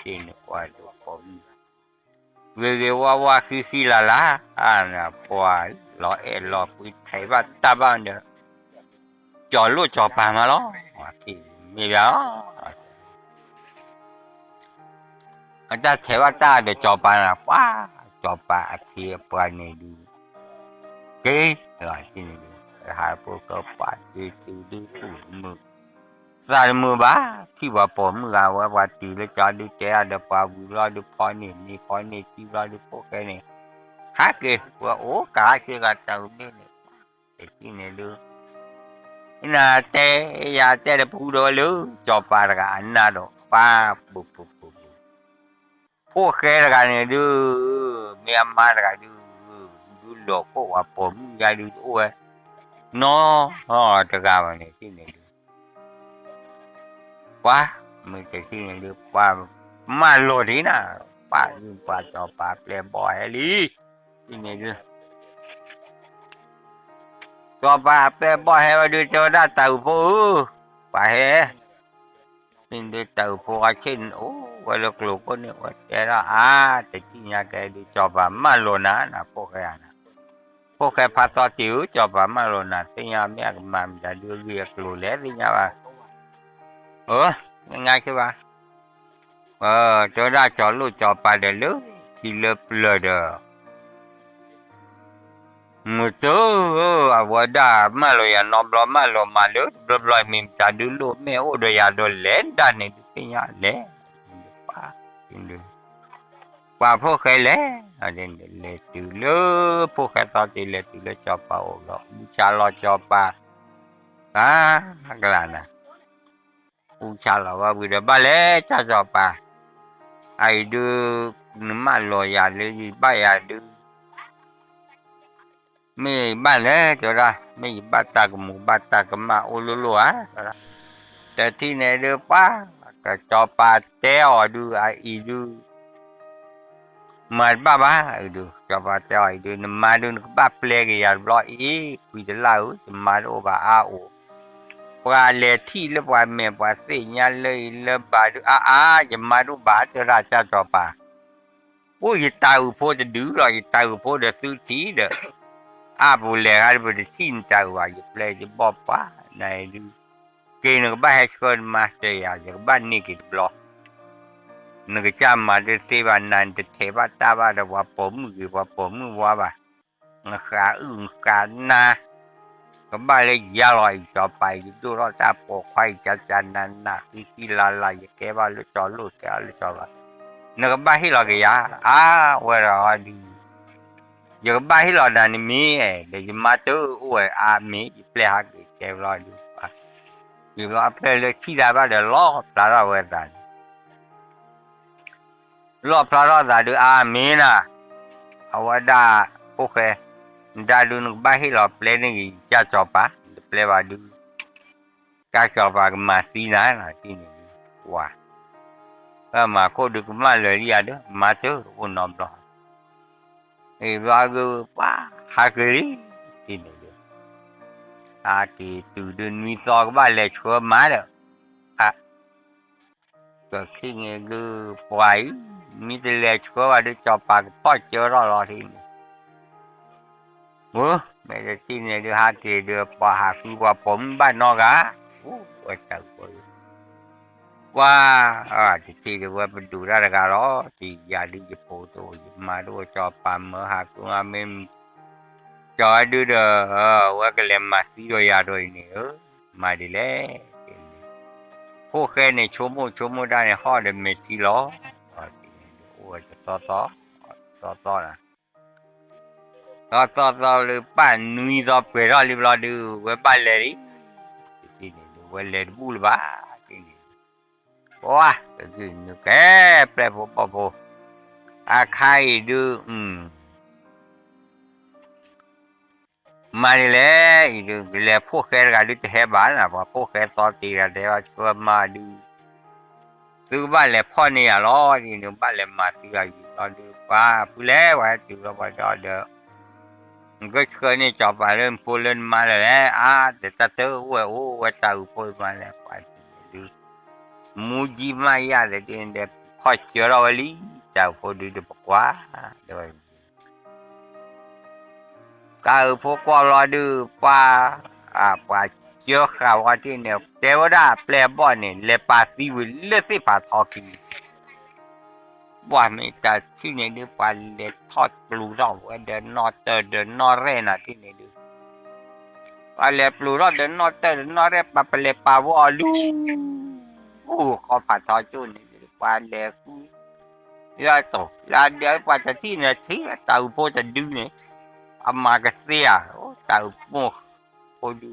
တ့ၢ်န့ၣ်ကွၢ်ဒိးပိာ်မုၣ် ဂ့ၤဂ့ၤဝါဝါဃံဃံလၤလၤ အါနပှၤ လီၤအဲၣ်လီၤကွံထဲးဘၣ်တၢ်ဘၣ်ဒီး ကၠီၤလိၣ်ကၠီၤပၤမးလီၤ မ့ၢ်ဘၣ်လီၤ အတၢ်ထဲးဘၣ်တၢ်ဒီးကၠီၤပၤနၤ ပှၤ ကၠီၤပၤအထံအပှၤန့ၣ်ဒုး က့ၤလီၤန့ၣ်ဒုး ဟးဖိကပာ်က့ၤတုၤဒုးသူၣ်တမုာ် သးတမုာ်ဘၣ် ထံၣ်ပှၤပိာ်မုၣ်ဂၤဝဲ ပှၤတုၤလၢကၠီဒုးတဲအါဒီးပှၤဝံၤဘျီဒုး ဖီန့ၢ်မ့ၤဖီန့ၢ်ထံဘျီဒုး ဖိၣ်ဃဲန့ၣ် ဟးက့ၤ ဝဲအိၣ်ကးဆ့ကၤတၢ်အူန့ၣ်န့ၣ်, တထံၣ်န့ၣ်ဒုး နတဲ ယတဲဒီးပူဒီးဝဲလၢ စီၤပၤတဂၤအနါဒီးပှၤပူၤပူၤပူၤပူၤ, ဖိၣ်ဃဲတဂၤန့ၣ်ဒုး မ့ၢ်အမါတဂၤဒုး ဒုးလီၤခိၣ်ဝဲပိာ်မုၣ်ယါဒုးတအိၣ်ဝဲ နီတဂၤဘၣ်န့ၣ် ထံၣ်န့ၣ်ဒုး ပှၤ မ့ၢ်တထံၣ်န့ၣ်ဒုး ပှၤမၢလီၤဒ်နၤ, ပှၤဒုးပှၤစီၤပၤပျဲၢ်ဘီၣ်ဟဲလံ, ထံၣ်န့ၣ်ဒုး စီၤပၤပျဲၢ်ဘီၣ်ဟဲဝဲဒုး တဲဝဲဒၣ်တၢ်အုးဖိဧၢ, ပှၤဟဲ ဒုးတၢ်အုးဖိအီၤဆ့ၣ်န့ၣ် အိၣ်ဝဲလၢကျိၤခိၣ်န့ၣ် ဝဲတဲဒၣ်အါ တထံၣ်ညါကဲဒုး စီၤပၤမၢလီၤနၤ နဖိၣ်ဃဲဧါနၤ, ဖိၣ်ဃဲဖါသီတံၢ်ဧၢ စီၤပၤမၢလီၤနၤ သ့ၣ်ညါမ့ၢ်အကမၤမတၤဒုးအဂ့ၢ်အကျိၤလဲၣ် သ့ၣ်ညါဘၣ်, အၢ သ့ၣ်ညါဆ့ဘၣ် တဲဝဲဒၣ်စီၤလိၣ်စီၤပၤဒီးလၢခံလၢပျၢၤဒီး မုၢ်တၢ်ဧၢ အဝဲဒၣ်မၢလီၤယၤနီတဘျီ မၢလီၤမးလၢတဘျီဘျီ မ့ၢ်မတၤဒုးလိၣ်မ့ၢ်အိၣ်ဒီးယၤဒီးလဲၤဒၣ်န့ၣ်ဒုး သ့ၣ်ညါလဲၣ်, ပှၤ ပှၤဖိၣ်ဃဲလဲၣ်, လဲၤတုၤလၢ ဖိၣ်ဃဲသီတံၢ်လဲၤတုၤလၢစီၤပၤအိၣ်လီၤ အူဆါလီၤစီၤပၤ, အကလၤနၤ အူဆါလီၤဝဲဝံၤဒီး ဘၣ်လဲၣ်ကၢ်စီၤပၤ, အအံၤဒုး နမၢလီၤယၤလၢယဘၣ်ယၤဒုး မ့ၢ်ယဘၣ်လဲၣ် တဲဝဲဒၣ် မ့ၢ်ယဘၣ်တၢ်ကမူၤဘၣ်တၢ်ကမၣ်အိၣ်လိၣ်လိၣ်ဧါ တဲဝဲဒၣ်, တထံၣ်န့ၣ်ဒုး ပှၤ စီၤပၤတဲအီၤဒုး အအံၤဒုး မၤတဘၣ်ဘၣ်အံၤဒုး စီၤပၤတဲအီၤအံၤဒုး နမါဒုး နကဘၣ်ပျဲက့ၤယၤတဘျီအံၤ ကွံာ်တလၢ်ဧၢ ယမါတအိၣ်ဘၣ်အါအိၣ်, ပှၤလဲၤထံၣ်လၢပှၤမဲာ်ပှၤသ့ၣ်ညါလၢအံၤလၢဘၣ်ဒုး အါအါ ယမါတအိၣ်ဘၣ် တဲဝဲဒၣ်ကၢ်စီၤပၤ, အိၣ်ယတၢ်အုးဖိတဒုလီၤ ယတၢ်အုးဖိဒီးသုထံၣ်ဒီး အါပူၤလဲၤဂၤဒုး ပတထံၣ်နတၢ်အုးဘၣ် ယပျဲယဘီၣ်ပှၤ နအံၤဒုး က့ၤနကဘၣ်ဟဲဆှၢနမါတယၤ ယကဘၣ်န့ၢ်က့ၤတဘျီ နကစၢ်မၤတသ့ဘၣ် နတထဲးဘၣ်တၢ်ဘၣ်ဒီးပှၤပိာ်မုၣ်ဂ့ၤ ပှၤပိာ်မုၣ်ဝါဘၣ်, နဃးအုၣ်နဃးနါ, ကဘၣ်လၢယၤလီၤအံၤ စီၤပၤအံၤ ယဒိၣ်ထီၣ်တၢ်ပိာ်ခွါအံၤ ကၢ်ကၢ်နၤနၤ ဃံဃံလၤလၤ ယကဲဘၣ်လၢစီၤလိၣ် ကဲဘၣ်လၢစီၤပၤ, နကဘၣ်ဟ့ၣ်လီၤက့ၤယၤ, အါ ဝဲဒီးဒုး ယကဘၣ်ဟ့ၣ်လီၤနၤန့ၣ်မ့ၢ်, ဒီးယမါတအိၣ်ဝဲအါမ့ၢ် ယပျဲဟးက့ၤကဲဘျီဒုး, ယဘျီအပျဲၢ်လၢထံၣ်တၢ်ဘၣ်ဒီးလီၣ်ဖျါထီၣ်ဝဲသးန့ၣ်, လီၣ်ဖျါထီၣ်သးဒုးအါမ့ၢ်နၤ, အဝဲဒၣ် ဖိၣ်ဃဲ, နဒါဒုးနကဘၣ်ဟ့ၣ်လီၤပျဲန့ၢ်ဂ့ၤ ကၢ်စီၤပၤ နတပျဲဘၣ်ဒုး ကၢ်စီၤပၤကမၤသံနၤ နထံၣ်န့ၣ်ဒုး, ဝၤ, မၤခိၣ်ဒုးကမၣ်လၢာ်လံယၤဒီး မါတအိၣ်နီတဘျီ, အဘျီဂုၢ်ပှၤ ဟးက့ၤလံ, ထံၣ်န့ၣ်ဒုး, ဟးက့ၤတုၤဒုးနွံသီကဘၣ်လဲၤဆှၢမါဒီး, အ ကခံန့ၣ်ဒုး ပှၤအံၤ, မ့ၢ်တလဲၤဆှၢဘၣ်ဒုး စီၤပၤကဖီၣ်စၢထီၣ်လီၤထံၣ်န့ၣ်, မ့ၢ်တထံၣ်န့ၣ်ဒုး ဟးက့ၤဒုး ပှၤဟးဃုပှၤပိာ်မုၣ်ဘၣ်နီတဂၤ, အိၣ်ဝဲတၢ်ဖိ ပှၤ, တထံၣ်ဒုးဝဲပဒုးတၢ်တဂၤလီၤ, တယၤဒုးယဖိတအိၣ် ယမါတအိၣ် စီၤပၤမၢဟးဃုမးမ့ၢ်, ကၠီၤဝဲဒုးဒီး, ဝဲကလဲၤမၤသံဒီးယၤဒီးအံၤန့ၣ်ဧၢ, မၤဒ်လဲၣ်, ဖိၣ်ဃဲန့ၣ် ဆိကမိၣ်ဆိကမိၣ်တၢ်န့ၣ် ဟီၣ်ဒီးမဲာ်ထံလီၤ, အိၣ်ဝဲတသီသီ, တသီသီနၤ သီသီသီလၢပၢ်နွံသီပှဲၤထီၣ်လံဘျီဒုး ဝဲဘၣ်လဲၤလံ, တထံၣ်န့ၣ်ဒုး ဝဲလဲၤတဘူၣ်လၢၤဘၣ်, တထံၣ်န့ၣ်ဒုး, ပှၤ, ကနုာ်ကဲ ပျဲၢ်ဖိဘီၣ်ဖိ, အခါအံၤဒုး, မၤဒ်လဲၣ်အံၤဒုး လဲၤဖိၣ်ဃဲတဂၤဒုးတဟဲဘၣ်နၤ ပှၤဖိၣ်ဃဲသီတံၢ်တဂၤတဲဘၣ်ဆှၢမါဒုး သုကဘၣ်လဲၤဖီၣ်န့ၢ်ယၤလီၤ, ဒ်န့ၣ်ဘၣ်လဲၤမၤသံအီၤယံၤလီၤဒုး ပှၤဖုလဲၣ် ပှၤဟဲတုၤလီၤပှၤဒီးဒီး, နကဆှၢန့ၢ်စီၤပၤလၢနဖိလၢနမါလၢာ်လဲၣ်, အါ ဒီးတၢ်တအိၣ်ဝဲအိၣ်ဝဲတၢ်အုးဖိမါလဲၣ် ပှၤဒုး, မူကံမးယၤဒီးဒ်န့ၣ်ဒီး ဖီၣ်စၢထီၣ်ဝဲလံ, တၢ်အုးဖိဒုးဒီးပကွၢ်, ဒီး တၢ်အုးဖိကွၢ်လီၤဒုး ပှၤ, ပှၤစၢဃာ်ဝဲတ့ၢ်န့ၣ် တဲဝဲဒၣ်ပျဲၢ်ဘီၣ်န့ၣ် လဲၤပာ်သံဝံၤလၢသ့ၣ်ဖးထီခံ, ပှၤမ့ၢ်တၢ်ထံၣ်န့ၣ်ဒုး ပှၤလဲၤထီၣ်ပျူၤထီၣ်ဝဲဒီးနီၢ်တၢၢ်ဒီးနီၢ်ရဲၣ်နၤတ့ၢ်န့ၣ်ဒုး, ပှၤလဲၤပျူၤထီၣ်ဒီးနီၢ်တၢၢ်ဒီးနီၢ်ရဲၣ် ပှၤပလဲၤပာ်ဝဲအီၤလၢ အိၣ်ဃီဖးထီကၠိၣ်န့ၣ်ဒုး ပှၤလဲၤဃု ယတိၢ်လၢဒဲးပှၤတထံၣ်န့ၣ် ထံၣ်တၢ်အုးဖိတဒုန့ၣ်, အမၤကသ့ဧါ, တၢ်အုးဖိဒု,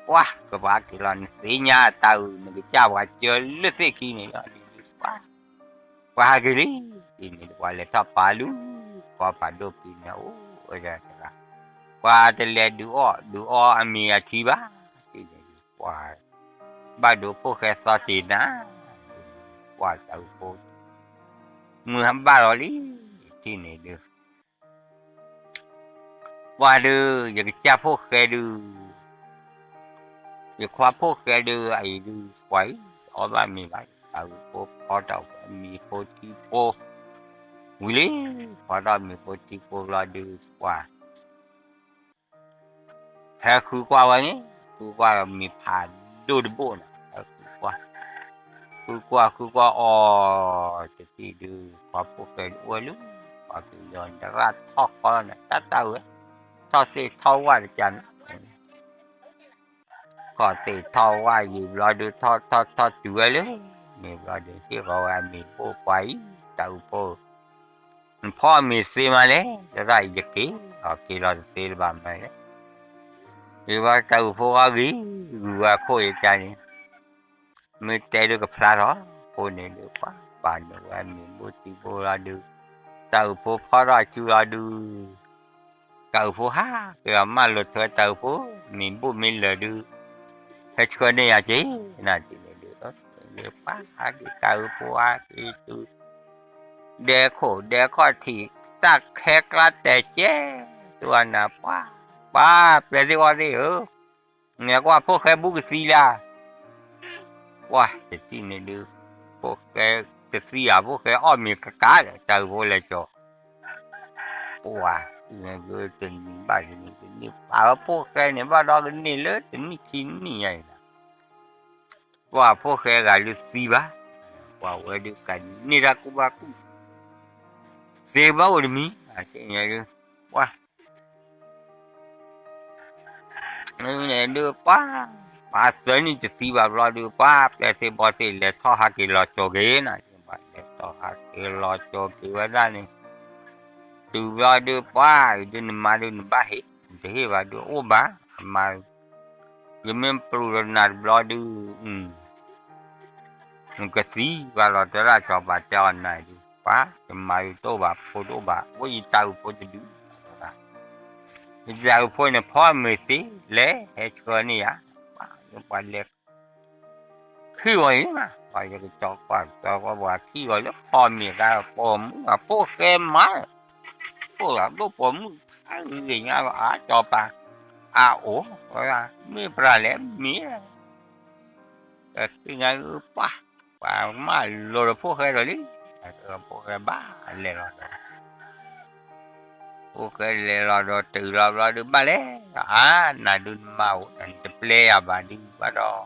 ပှၤကဘၣ်က့ၤလီၤ နသ့ၣ်ညါတၢ်အုး နကစၢ်ပှၤစၢလၢသ့ၣ်ခံန့ၣ်လီၤ, ပှၤဟးက့ၤလံ, ဒ်န့ၣ်ဒီးပှၤလဲၤထီၣ်ပာ်လူၤ, ကီၢ်ဖးဒိၣ်ခံန့ၣ် အိၣ်ဝဲဒၣ်တဂၤ, ပှၤတလဲၤဒုးအီၣ်ဒုးအီအမံၤအထံဘၣ်, ဒ်န့ၣ်ဒီးပှၤ ဘၣ်ဒိဖိၣ်ဃဲသီတ့ၢ်နၤ, ပှၤတၢ်အုးဖိ, မုၢ်ဟးဘၣ်လီၤလံ, ထံၣ်န့ၣ်ဒုး ပှၤဒုး ယကစၢ်ဖိၣ်ဃဲဒုး, ယခွါဖိၣ်ဃဲဒုး အအံၤဒုး ပှၤအံၤ အီၣ်ဘၣ်မ့ၤဘၣ်, တၢ်အုးဖိဖီထီၣ်မ့ၤဖိထံဖိ, ဝံၤလံ, ဖီထီၣ်မ့ၤဖိထံဖိဘျီဒုး ပှၤ ဟဲဃုကွၢ်ဝဲန့ၣ်, ဃုကွၢ်မ့ၤဖးဒိၣ်တဘိၣ်န့ၣ်, ဟဲဃုကွၢ်, ဃုကွၢ်ဃုကွၢ်အီၤ, တထံၣ်ဒုး ပှၤဖိၣ်ဃဲဒုးအိၣ်ဝဲလၢ, ပှၤကညီတရၣ်ထီၣ်ဃီလီၤန့ၣ် တၢ်တၢ်ဝဲ, ထီၣ်သ့ၣ်ထီၣ်ဝၣ်တကးန့ၣ် ခီၣ်သ့ၣ်ထီၣ်ဝၣ်ယံာ်ဘျီဒုး ထီၣ်ထီၣ်ထီၣ်တုၤဝဲလၢ, မ့ၢ်ဘျီဒုး ဟ့ၣ်ဃီၤဝဲအမ့ၤဘိၣ်ပှၤအံၤ, တၢ်အုးဖိ, နဖီမ့ၤသ့မးလဲၣ်, တရၣ်အံၤယက့ၤ, အက့ၤလီၤတသ့လၢၤဘၣ်မးလဲၣ်, ယဘၣ်တၢ်အုးဖိဂီၢ်ဂ့ၤ, ဂုၤဝဲအခိၣ်ယကါန့ၣ် မ့ၢ်တဲဒုးကဖျါထီၣ်, အဃိန့ၣ်ဒုး ပှၤပာ်န့ၢ်ဝဲမ့ၤဘိၣ်ထံဘိၣ်လီၤဒုး, တၢ်အုးဖိဖီထီၣ်အစုလီၤဒုး, တၢ်အုးဖိဟးက့ၤအီၤမးလီၤထွဲတၢ်အုးဖိ, မ့ၤဘိၣ်မ့ၢ်လၢာ်ဒုး, ဟဲဆှၢန့ၢ်ယၤက့ၤ, နၤဒ်န့ၣ်ဒုး, ပှၤဟးက့ၤတၢ်အုးဖိဟးက့ၤတုၤ, ဒဲခိၣ်ဒဲခီၣ်ထံး, တၢ်ခဲကျါတဲာ်ကဲ, တုၤအနၤပှၤ, ပှၤပျဲသ့ၣ်ဝီသ့ၣ်ဧၢ နဲကွၢ်ဖိၣ်ဃဲဘူးကသံလၢ်, ပှၤတထံၣ်န့ၣ်ဒုး, ဖိၣ်ဃဲတသံဧါ, ဖိၣ်ဃဲအီၣ်မ့ၤကကးဒီး တၢ်အုးဖိလဲၤကၠီၤ, ပှၤ, တနံၤဘၣ်တနံၤတနံၤ ပာ်ဝဲဖိၣ်ဃဲန့ၣ် ဘၣ်ဒီးကန့ၢ်လၢတနံၣ်ခံနံၣ်ညါအံၤ, ပှၤဖိၣ်ဃဲဂၤလၢသံဘၣ်, ပှၤဝဲဒုးကန့ၢ်တၢ်ကူၣ်ဘၣ်ကူၣ် သ့ကဘၣ်အိၣ်တမံၤ, ပှၤ န့ၣ်ဒုးပှၤ, ပှၤသၢနံၣ်တသံဘၣ်ဘျီဒုး ပှၤပျဲသ့ၣ်ဘီသ့ၣ်လဲၤထီၣ်ဟးက့ၤလီၤကၠီၤက့ၤနၤ, လဲၤထီၣ်ဟးက့ၤလီၤကၠီၤက့ၤဝဲဒၣ်န့ၣ်, တုၤဘျီဒုးပှၤ, ဒုးနမါဒုးနဘၣ်ဟ့ၣ်, နတဟ့ၣ်ဘၣ်ဒုးအိၣ်ဘၣ်, အမါ, ယမ့ၢ်ပျူၤဒီးနၤတဘျီဒုး နကသံဘၣ်လီၤ တဲဒၣ်စီၤပၤတဲအီၤနၤဒုး ပှၤ, ယမါယတအိၣ်ဘၣ် ဖိတအိၣ်ဘၣ် အိၣ်ယတၢ်အုးဖိတဒု, ယတၢ်အုးဖိန့ၣ် ဖီမ့ၤသ့လဲၣ် ဟဲဆှၢန့ၢ်ယၤ, ပှၤလဲၤ ခံဂီၤအံၤ, ပှၤယကစီၤပၤစီၤပၤခံဂီၤလၢဖီမ့ၤကါ ပိာ်မုၣ်အဖိၣ်ဃဲမး, အိၣ်ဒိၣ်ပိာ်မုၣ်ဖးဂ့ၤညါအါစီၤပၤ, အအိၣ်, မ့ၢ်ပှၤလဲၣ်မ့ၢ် ကသ့ၣ်ညါပှၤ, ပှၤမၢလီၤဒီးဖိၣ်ဃဲဒီးလံ, ဖိၣ်ဃဲဘၣ်လဲၤလီၤဒီး ဖိၣ်ဃဲလဲၤလီၤဒီးတုၤလီၤဘျီဒုးဘၣ်လဲၣ်, အါ နၤဒုးနမါအိၣ် နတပျဲယၤဘၣ်ဒုးဘၣ်ဒီး,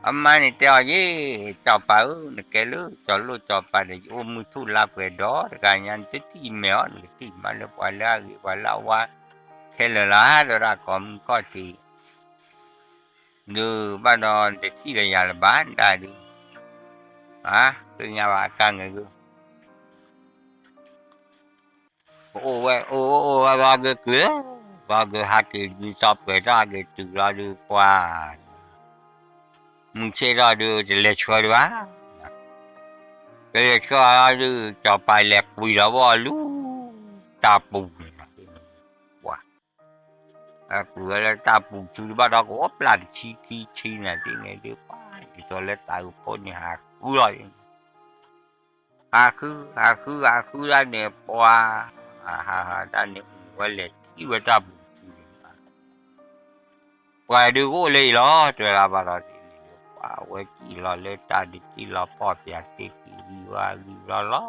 အမါန့ၣ်တဲအီၤယ့ၣ်, စီၤပၤဧၢ နကဲလၢစီၤလိၣ်စီၤပၤဒီး ယအိၣ်မုာ်ထူၣ်လါပှဲၤဒီးတဂၤညါ နတထံၣ်မဲာ်အီၤ နကထံၣ်မးလၢပှၤလၢအဂ့ၤပှၤလၢအဝါ ခဲလၢာ်လီၤ ဒီးဒၣ်ကိးမုၢ်ခီၣ်ထံး ဒုးဘၣ်ဒီး နတထံၣ်ဒီးယၤလၢၤဘၣ်ဒၣ်ဒုး, သ့ၣ်ညါဘၣ်အတၢ်ငဲၤဒုး, ပအိၣ်ဝဲအိၣ်ဝဲအိၣ်ဝဲဘျီက့ၤကုၢ်, ဘျီက့ၤဟးက့ၤဒုးစီၤပှဲၤထီၣ်ဟးက့ၤတုၤလီၤဒုးပှၤ, မုၢ်ဆ့ၣ်ထီၣ်ဒုးတလဲၤဆှၢဒံးဘၣ်, တလဲၤဆှၢဒုး စီၤပၤလဲၤကွံာ်လီၤဘၣ်လူၤ, တၢ်ပူၤန့ၣ်, ပှၤ ကွံာ်ဝဲလၢတၢ်ပူၤဆူတဘၣ်ဒီးကအိၣ်ပျၢ်တဆံခံဆံနၤဒ်န့ၣ်ဒုးပှၤ, ဒ်သိးလၢတၢ်အုးဖိန့ၣ်ဟးဃုလီၤ, ဟးဃု ဟးဃု ဟးဃုဒၣ်န့ၣ်ပှၤ, ဟးဟးဒၣ်န့ၣ် ဝဲလဲၤထံၣ်ဝဲတၢ်ပူၤဆူန့ၣ် ပှၤဒုးကအိၣ်လၢအံၤလီၤ တဲလၢဘၣ်ဒီးဒ်န့ၣ်ဒုး ပှၤဝဲကံၣ်လီၤလၢတၢ်ဒုးကံၣ်လီၤ ဖီၣ်ပၠးသ့ၣ်ကံၣ်ဂံၢ်ဝါဂံၢ်ဘျီလီၤလီၤလီၤက့ၤ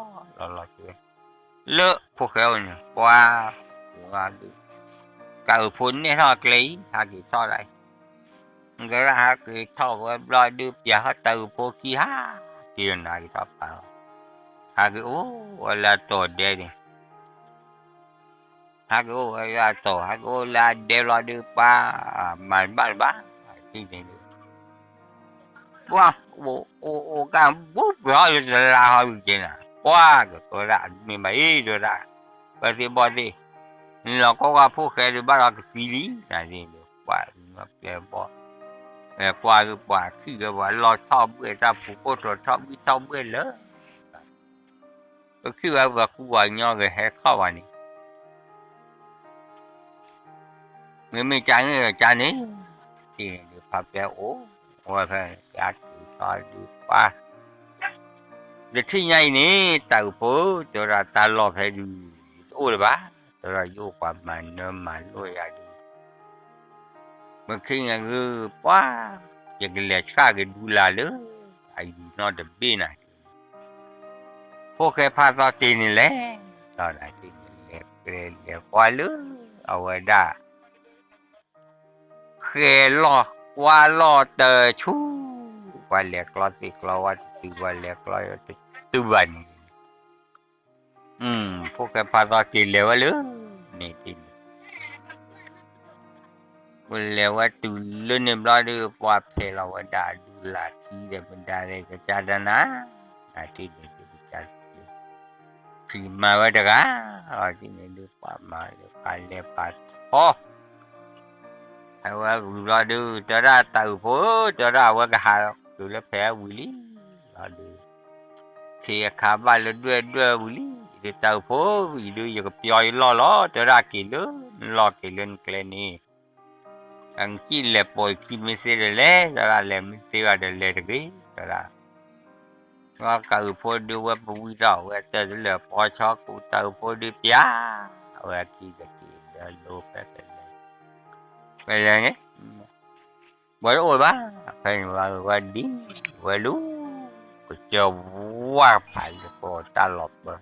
ဝဲ, လၢဖိၣ်ဃဲအိၣ်န့ၣ် ပှၤ, ပှၤဒုး, တၢ်အုးဖိနဲၣ်ထီၣ်ကျဲအံၤ ဟးက့ၤထီၣ်ဒၣ်အံၤ, နကရၣ်ဟးက့ၤထီၣ်ဝဲဘျီဒုး ပၠးထီၣ်တၢ်အုးဖိခံဟး, က့ၤဒီးနၤက့ၤထီၣ်ပာ်လီၤ, ဟးက့ၤအိၣ်ဝဲလၢအတီၢ်ဒဲန့ၣ် ဟးက့ၤအိၣ်ဝဲလၢအတီၢ် ဟးက့ၤအိၣ်လၢအဒဲဘျီဒုးပှၤ, မၤတဘၣ်တဘၣ်, ဒ်န့ၣ်ဒုး, ပှၤ, အိၣ်အိၣ်အိၣ်ကၢ်ဘူးပှဲၤဟီၣ်လၢတလါဟီၣ်လံကဲနၤ, ပှၤကကီဒၣ်မ့ၢ်ဘၣ်အံၤ တဲဝဲဒၣ်, ပသ့ၣ်ဘီၣ်သ့ၣ်, နလီၤကီၢ်ကီၢ်ဖိၣ်ဃဲဒုးဘၣ်ဒီးကသံလံ, နဒ်န့ၣ် ပှၤကညီပျဲၢ်ဘီၣ်, ကွၢ်ကပှၤခံဂၤပှၤလီၢ်ထီၣ်ဘှဲၣ်တၢ်ပူၤခိၣ်ထီၣ်ထီၣ်ဘှံးထီၣ်ဘှဲၣ်လၢ ပခံဂၤပှၤကူပှၤကညီဂဲၤဟဲခီၣ်ဘၣ်န့ၣ် မ့မ့ၢ်ကန့ၣ်ဒီးကန့ၣ်, ထံၣ်န့ၣ်ဒုးဖးပျဲအိၣ်, အဝဲဖဲယါက့ၤထီၣ်ဒုးပှၤ, တထံၣ်ညါအံၤန့ၣ် တၢ်အုးဖိ, တဲဝဲဒၣ်တၢ်လီၢ်ဖဲဒုး, ယတအိၣ်လၢၤဘၣ်, တဲဝဲဒၣ်ယအိၣ်ပှၤမၤနၢၤမၤလိယၤဒုး, မ့ၢ်ခံဂၤဂုၢ်ပှၤ, ယကလဲၤဆှၣ်က့ၤဒူလၢ်လၢ, အယံၤနီတဘ့ၣ်နၤ ဖိၣ်ဃဲဖးသီတ့ၢ်န့ၣ်လဲၣ်, ဒီးနၤတ့ၢ်န့ၣ်လဲၤကျဲလဲၤကွၢ်လၢ, အဝဲဒၣ်, ဃဲလီၢ်ကွၢ်လီၢ်တဆူ, ပှၤလဲၤကျီသ့ၣ်ကျီဝၣ်တတုၤ ပှၤလဲၤကျီတတုၤဘၣ်န့ၣ်, ဖိၣ်ဃဲဖးသီတ့ၢ်လဲၤဝဲလၢ, န့ၣ်တ့ၢ်န့ၣ် ပလဲၤဝဲတုၤလၢန့ၣ်ဘျီဒုး ပှၤဖဲးလီၤဝဲဒၣ်ဒူလၢ်ခံဒီး ပဒါသ့ၣ်ကစၢ်ဒၣ်နၤ, နၤတ့ၢ်န့ၣ်ဒုးကစၢ်, ဖံးမၤဝဲတဂၤ, အတ့ၢ်န့ၣ်ဒုးပှၤမၤလၢပှၤလဲၤပာ်ထီၣ်, အဝဲဝံၤဘျီဒုး တဲဝဲဒၣ်တၢ်အုးဖိဧၢ, တဲဝဲဒၣ်အဝဲကဟးတုၤလၢဖဲဝံၤလံ, ဘျီဒုး ထံအခါဘၣ်လၢဒွဲၣ်ဒွဲၣ်ဝံၤလံ, ဒုးတၢ်အုးဖိ, အံၤဒုးယကပျီယလီၢ်လီၤ, တဲဝဲဒၣ်က့ၤလၢ, လီၢ်က့ၤလၢနကျဲန့ၣ်, အကံၣ်လဲၤပိာ်ယခံမ့ၢ်သ့ဒီးလဲၤ, တဲဝဲဒၣ်လဲၤမ့ၢ်သ့ဘၣ်ဒီးလဲၤတဂ့ၤ, တဲဝဲဒၣ်, တၢ်အုးဖိဒုးဝဲပဝံထီၣ် ဝဲတဲတလၢာ်ပီဆီကူ တၢ်အုးဖိဒုးပျဲ, အဝဲအခံတက့ၤဒီးလိၤဖဲဖဲလဲၣ်, ဖဲလဲၣ်န့ၣ် ပှၤတအိၣ်ဘၣ်, ဖဲန့ၣ်ဝဲဒ်, ဝဲလူ, ကစၢၢ်ဝါဖးလၢကီၢ်တၢ်လီၤပၢ,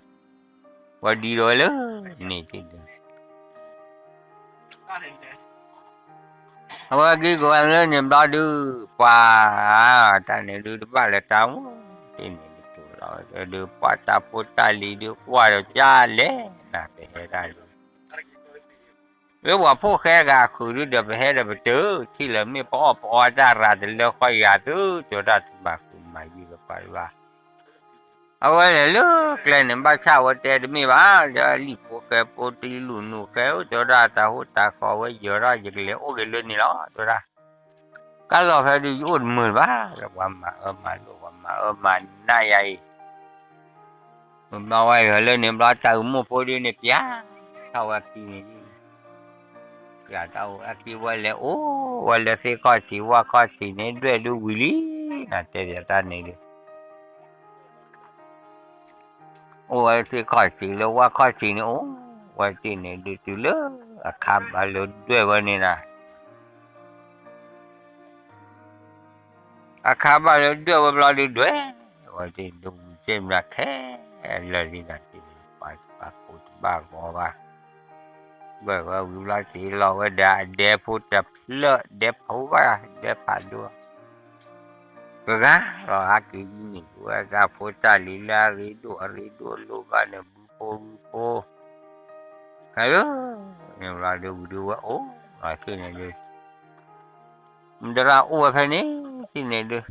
ဝဲဒ်ဒီးဝဲလၢ, န့ၣ်တ့ၢ်ဒုး, အဝဲက့ၤကဝဲလၢန့ၣ်ဘျီဒုး, ပှၤ, တၢ်န့ၣ်ဒုးတဘၣ်လၢတၢ်မူ, တ့ၢ်န့ၣ်ဒုးတိၤလီၤ, ဒုးပှၤတၢ်ဖိတၢ်လံၤဒုးကွၢ်ဒီးကလဲၣ်, နၤပဟဲဒၣ်လၢ လၢပှၤဖိၣ်ဃဲဂၤဃုာ်ဒုးဒီးပဟဲဒီးပတုာ်, ထံၣ်လၢမ့ၢ်ပအီၣ်ပအီတၢ်ရၤတလၢဃီယၤသု, တဲဝဲဒၣ်တဘၣ်ဃုာ်မၤယံၤကပၤတဘၣ်, အဝဲလဲၤလၢကျဲန့ၣ် ဘၣ်ဆၣ်အဝဲတဲတမ့ၢ်ဘၣ်, ဒီးလံာ်ဖိဃဲဖိတံလူၢ်နူာ်ဃဲဧၢ, တဲဝဲဒၣ်တၢ်ဟိတၢ်ဃီဝဲယၢၤထီၣ်ယကလဲၤအိၣ်က့ၤလၢန့ၣ်လီၤ, တဲဝဲဒၣ်, ကၢ်လီၤဖဲဒုးယအိၣ်တမုာ်ဘၣ်, ပှၤမၤအၢမၤလိာ် ပှၤမၤအၢမၤနးယၤအံၤ မ့ၢ်ဘျီဝဲအံၤလၢန့ၣ်ဘျီတၢ်အုးမိၢ်ဖိဒုးန့ၣ် ပျဲ, ထီၣ်ဝဲခံန့ၣ်ဒုး, ပျဲတၢ်အိၣ်ဝဲခံဝဲလဲၤအိၣ်, ဝဲလၢသ့ၣ်ခီၣ်ထံးဝၣ်ခီၣ်ထံးန့ၣ် ဒွဲၣ်ဒုးဝံၤလံ, နတဲပျဲတၢ်န့ၣ်ဒုး အိၣ်ဝဲသ့ၣ်ခီၣ်ထံးလၢဝၣ်ခီၣ်ထံးန့ၣ်အိၣ်, ဝဲတ့ၢ်န့ၣ်ဒုးတုၤလၢ, အခါဘၣ်လၢဒွဲၣ်ဝဲန့ၣ်နၤ အခါဘၣ်လၢဒွဲၣ်ဝဲဘျီဒုးဒွဲၣ်, ဝဲတ့ၢ်ဒုးဝံၤစ့ၢ်မးခဲ, လၢာ်လံနၤတ့ၢ်န့ၣ် ပှၤတဘၣ်ကိၢ်တဘၣ်ဂီၤဘၣ်, ဘၢၣ်ဝဲဝံၤဘျီတ့ၢ်လီၤဝဲဒၣ်အဒဲဖိတဖျၢၣ်ဒဲဖိဘၣ်, ဒဲဖးဒိၣ် ကဂၤလီၤဟးက့ၤအံၤန့ၣ် ဝဲတၢ်ဖိတၢ်လံၤလၢအရ့ဒိၣ်အရ့ဒိၣ်လိၣ်ဘၣ်န့ၣ် ဘုဖိဝံဖိ, ဟဲလၢ, န့ၣ်ဘျီဒုးဝံၤဒုးဝဲအိၣ်, လီၤခဲန့ၣ်ဒုး မတရၣ်အိၣ်ဝဲဖဲန့ၣ်, တ့ၢ်န့ၣ်ဒုး,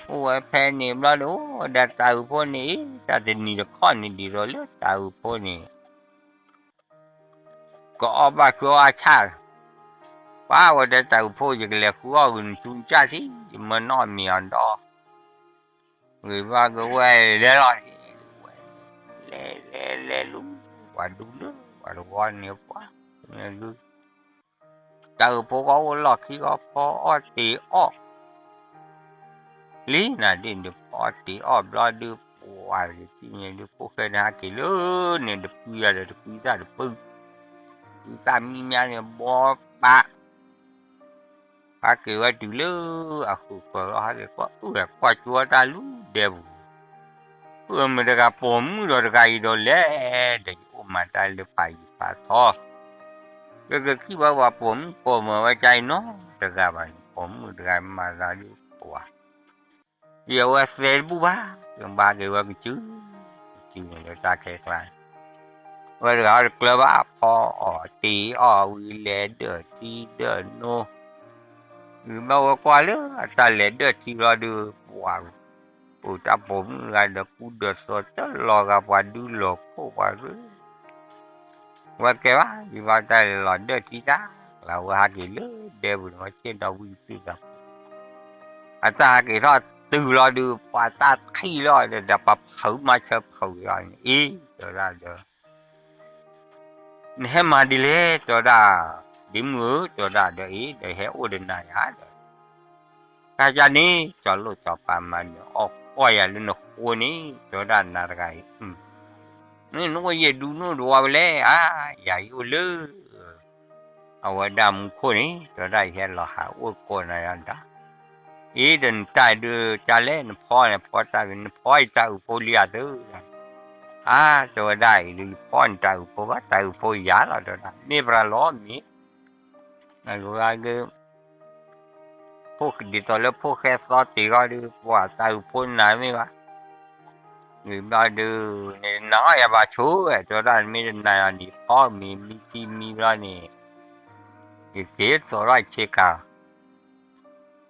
အိၣ်ဝဲဖဲန့ၣ်ဘျီဒုး အိၣ်ဝဲဒၣ်တၢ်အုးဖိန့ၣ်အံၤ တၢ်တနံၤတခီန့ၣ်ဒ်သိးလၢတၢ်အုးဖိန့ၣ် ကအီၣ်ဘၣ်ဃုအီၣ်အဆၣ်, ပှၤဝဲတဲတၢ်အုးဖိ ယကလဲၤဃုအီၣ်ဂုာ်နထူနကၢ်ထံ, ယမၢနီၣ်မံၤအီၤဒီး, ဂ့ၤဘၣ်ကဝဲလဲၤလီၤ, ဝဲလဲၤလဲၤလဲၤလူၤ, ပှၤဒူလၢ ပှၤတဝီန့ၣ်ပှၤ, န့ၣ်ဒုး တၢ်အုးဖိကအိၣ်လီၢ်ခံကီၢ်ဖီအီၣ်တ့ၤအီၣ် လံနၤဒ်န့ၣ် ဖီအီၣ်တ့ၤအီၣ်ဘျီဒုး ပှၤတ့ၢ်န့ၣ်ဒုးဖိၣ်ဃဲန့ၣ်ဟဲက့ၤလၢန့ၣ် တပှံၤယၤဒီးတပှံၤသၣ်တပှံၤ, တပှံၤသၣ်မံမါန့ၣ် ဘီပာ် ဟဲက့ၤဝဲတုၤလၢအဃုာ်ဃၢၤလီၤ ဟဲက့ၤကွၢ်အုၣ်ဝဲကွၢ်ကၠိတၢ်လူၤဒဲပူၤ, အုၣ်မ့ၢ်တဂၤပိာ်မုၣ်ဒီးတဂၤအံၤဒီးလဲၣ်, ဒီးယအိၣ်မၤတၢ်လၢဖးယံၤဖးထီ, ယကခံဘၣ်ပှၤပိာ်မုၣ်ပိာ်မၢၤဝဲကအံၤနီတဂၤဘၣ်န့ၣ် ပိာ်မုၣ်တဂၤမၤသးဒ်ပှၤ ယဝဲသဲတဘူၣ်ဘၣ်, ကဘၣ်က့ၤဝဲကစု, ကစုန့ၣ်လၢတၢ်ခဲကျါ, ဝဲတဂၤအီၤတကျၢၤဘၣ် ဖီအီၣ်တ့ၤအီၣ်ဝံၤလဲၤဒၢၣ်ထံဒၢၣ်နိ, ဂ့ၤဘျီဝဲကွၢ်လၢအတၢ်လဲၤဒၢၣ်ထံဘျီဒီး ပှၤ ပတၢ်ပိာ်မုၣ်တဂၤဒီးကူဒီးသိးတလီၤဂာ်ပှၤဒုးလီၤခိၣ်ပှၤ ဝဲကဲဘၣ် ယဘၣ်တၢ်လဲၤလီၤဒၢၣ်ထံတၢ် လၢဝဲဟးက့ၤလၢဒဲပူၤန့ၣ် ဝဲဆ့ၣ်နီၤဝံသ့ၣ်သး အတၢ်ဟးက့ၤထီၣ်တုၤလီၤဒုး ပှၤတၢ်ထံၣ်လီၤဒီး ပှၤဖုးမၤဆၢဖုးအီၤန့ၣ် အ့ တဲဝဲဒၣ်ဒီး နဟဲမၤဒ်လဲၣ် တဲဝဲဒၣ်, ဒ့မုၣ်ဧၢ တဲဝဲဒၣ်ဒီး အ့ ဒီးဟဲအိၣ်ဒီးနၤယၤဒီး တၢ်ကန့ၣ် ကၠီၤလိၣ်ကၠီၤပၤမၤနၢၤအီၣ်ကွၢ်ယၤလၢနဃိန့ၣ် တဲဝဲဒၣ်နၤတဂၤအံၤ မ့ၢ်နအိၣ်ယဲၢ်ဒူနအိၣ်တဝီဝဲလဲၣ် အါ ယၤယအိၣ်လၢ အဝဲဒၣ်မူခိၣ်န့ၣ် တဲဝဲဒၣ်ယဟဲလီၤဟးအိၣ်ကိးနၤယၤဒၣ်, အ့ ဒီးနတၢ်ဒုးကလဲၣ် နဖီန့ၣ် ဖီတၢ်ဂ့ၤ နဖီအံၤတၢ်အုးဖိလံဧါသု, အါ တဲဝဲဒၣ်အံၤဒုး ယဖီန့ၣ်တၢ်အုးဖိဘၣ် တၢ်အုးဖိယၤလီၤ တဲဝဲဒၣ် မ့ၢ်ပှၤလီၤမ့ၢ် အဂ့ၤ ဒ်သိးလၢဖိၣ်ဃဲသီတ့ၢ်ဂီၢ်ဒုး ပှၤတၢ်အုးဖိနၤမ့ၢ်ဘၣ်, ဂ့ၤဘျီဒုး နတနာ်အီၤယၤဘၣ်ဆိၣ်ဝဲ တဲဝဲဒၣ် နမ့ၢ်တနာ်အီၤန့ၣ်ဖီမ့ၤမံထံမံဘျီန့ၣ် ယက့ၤသိးထီၣ်ဆ့ကၤ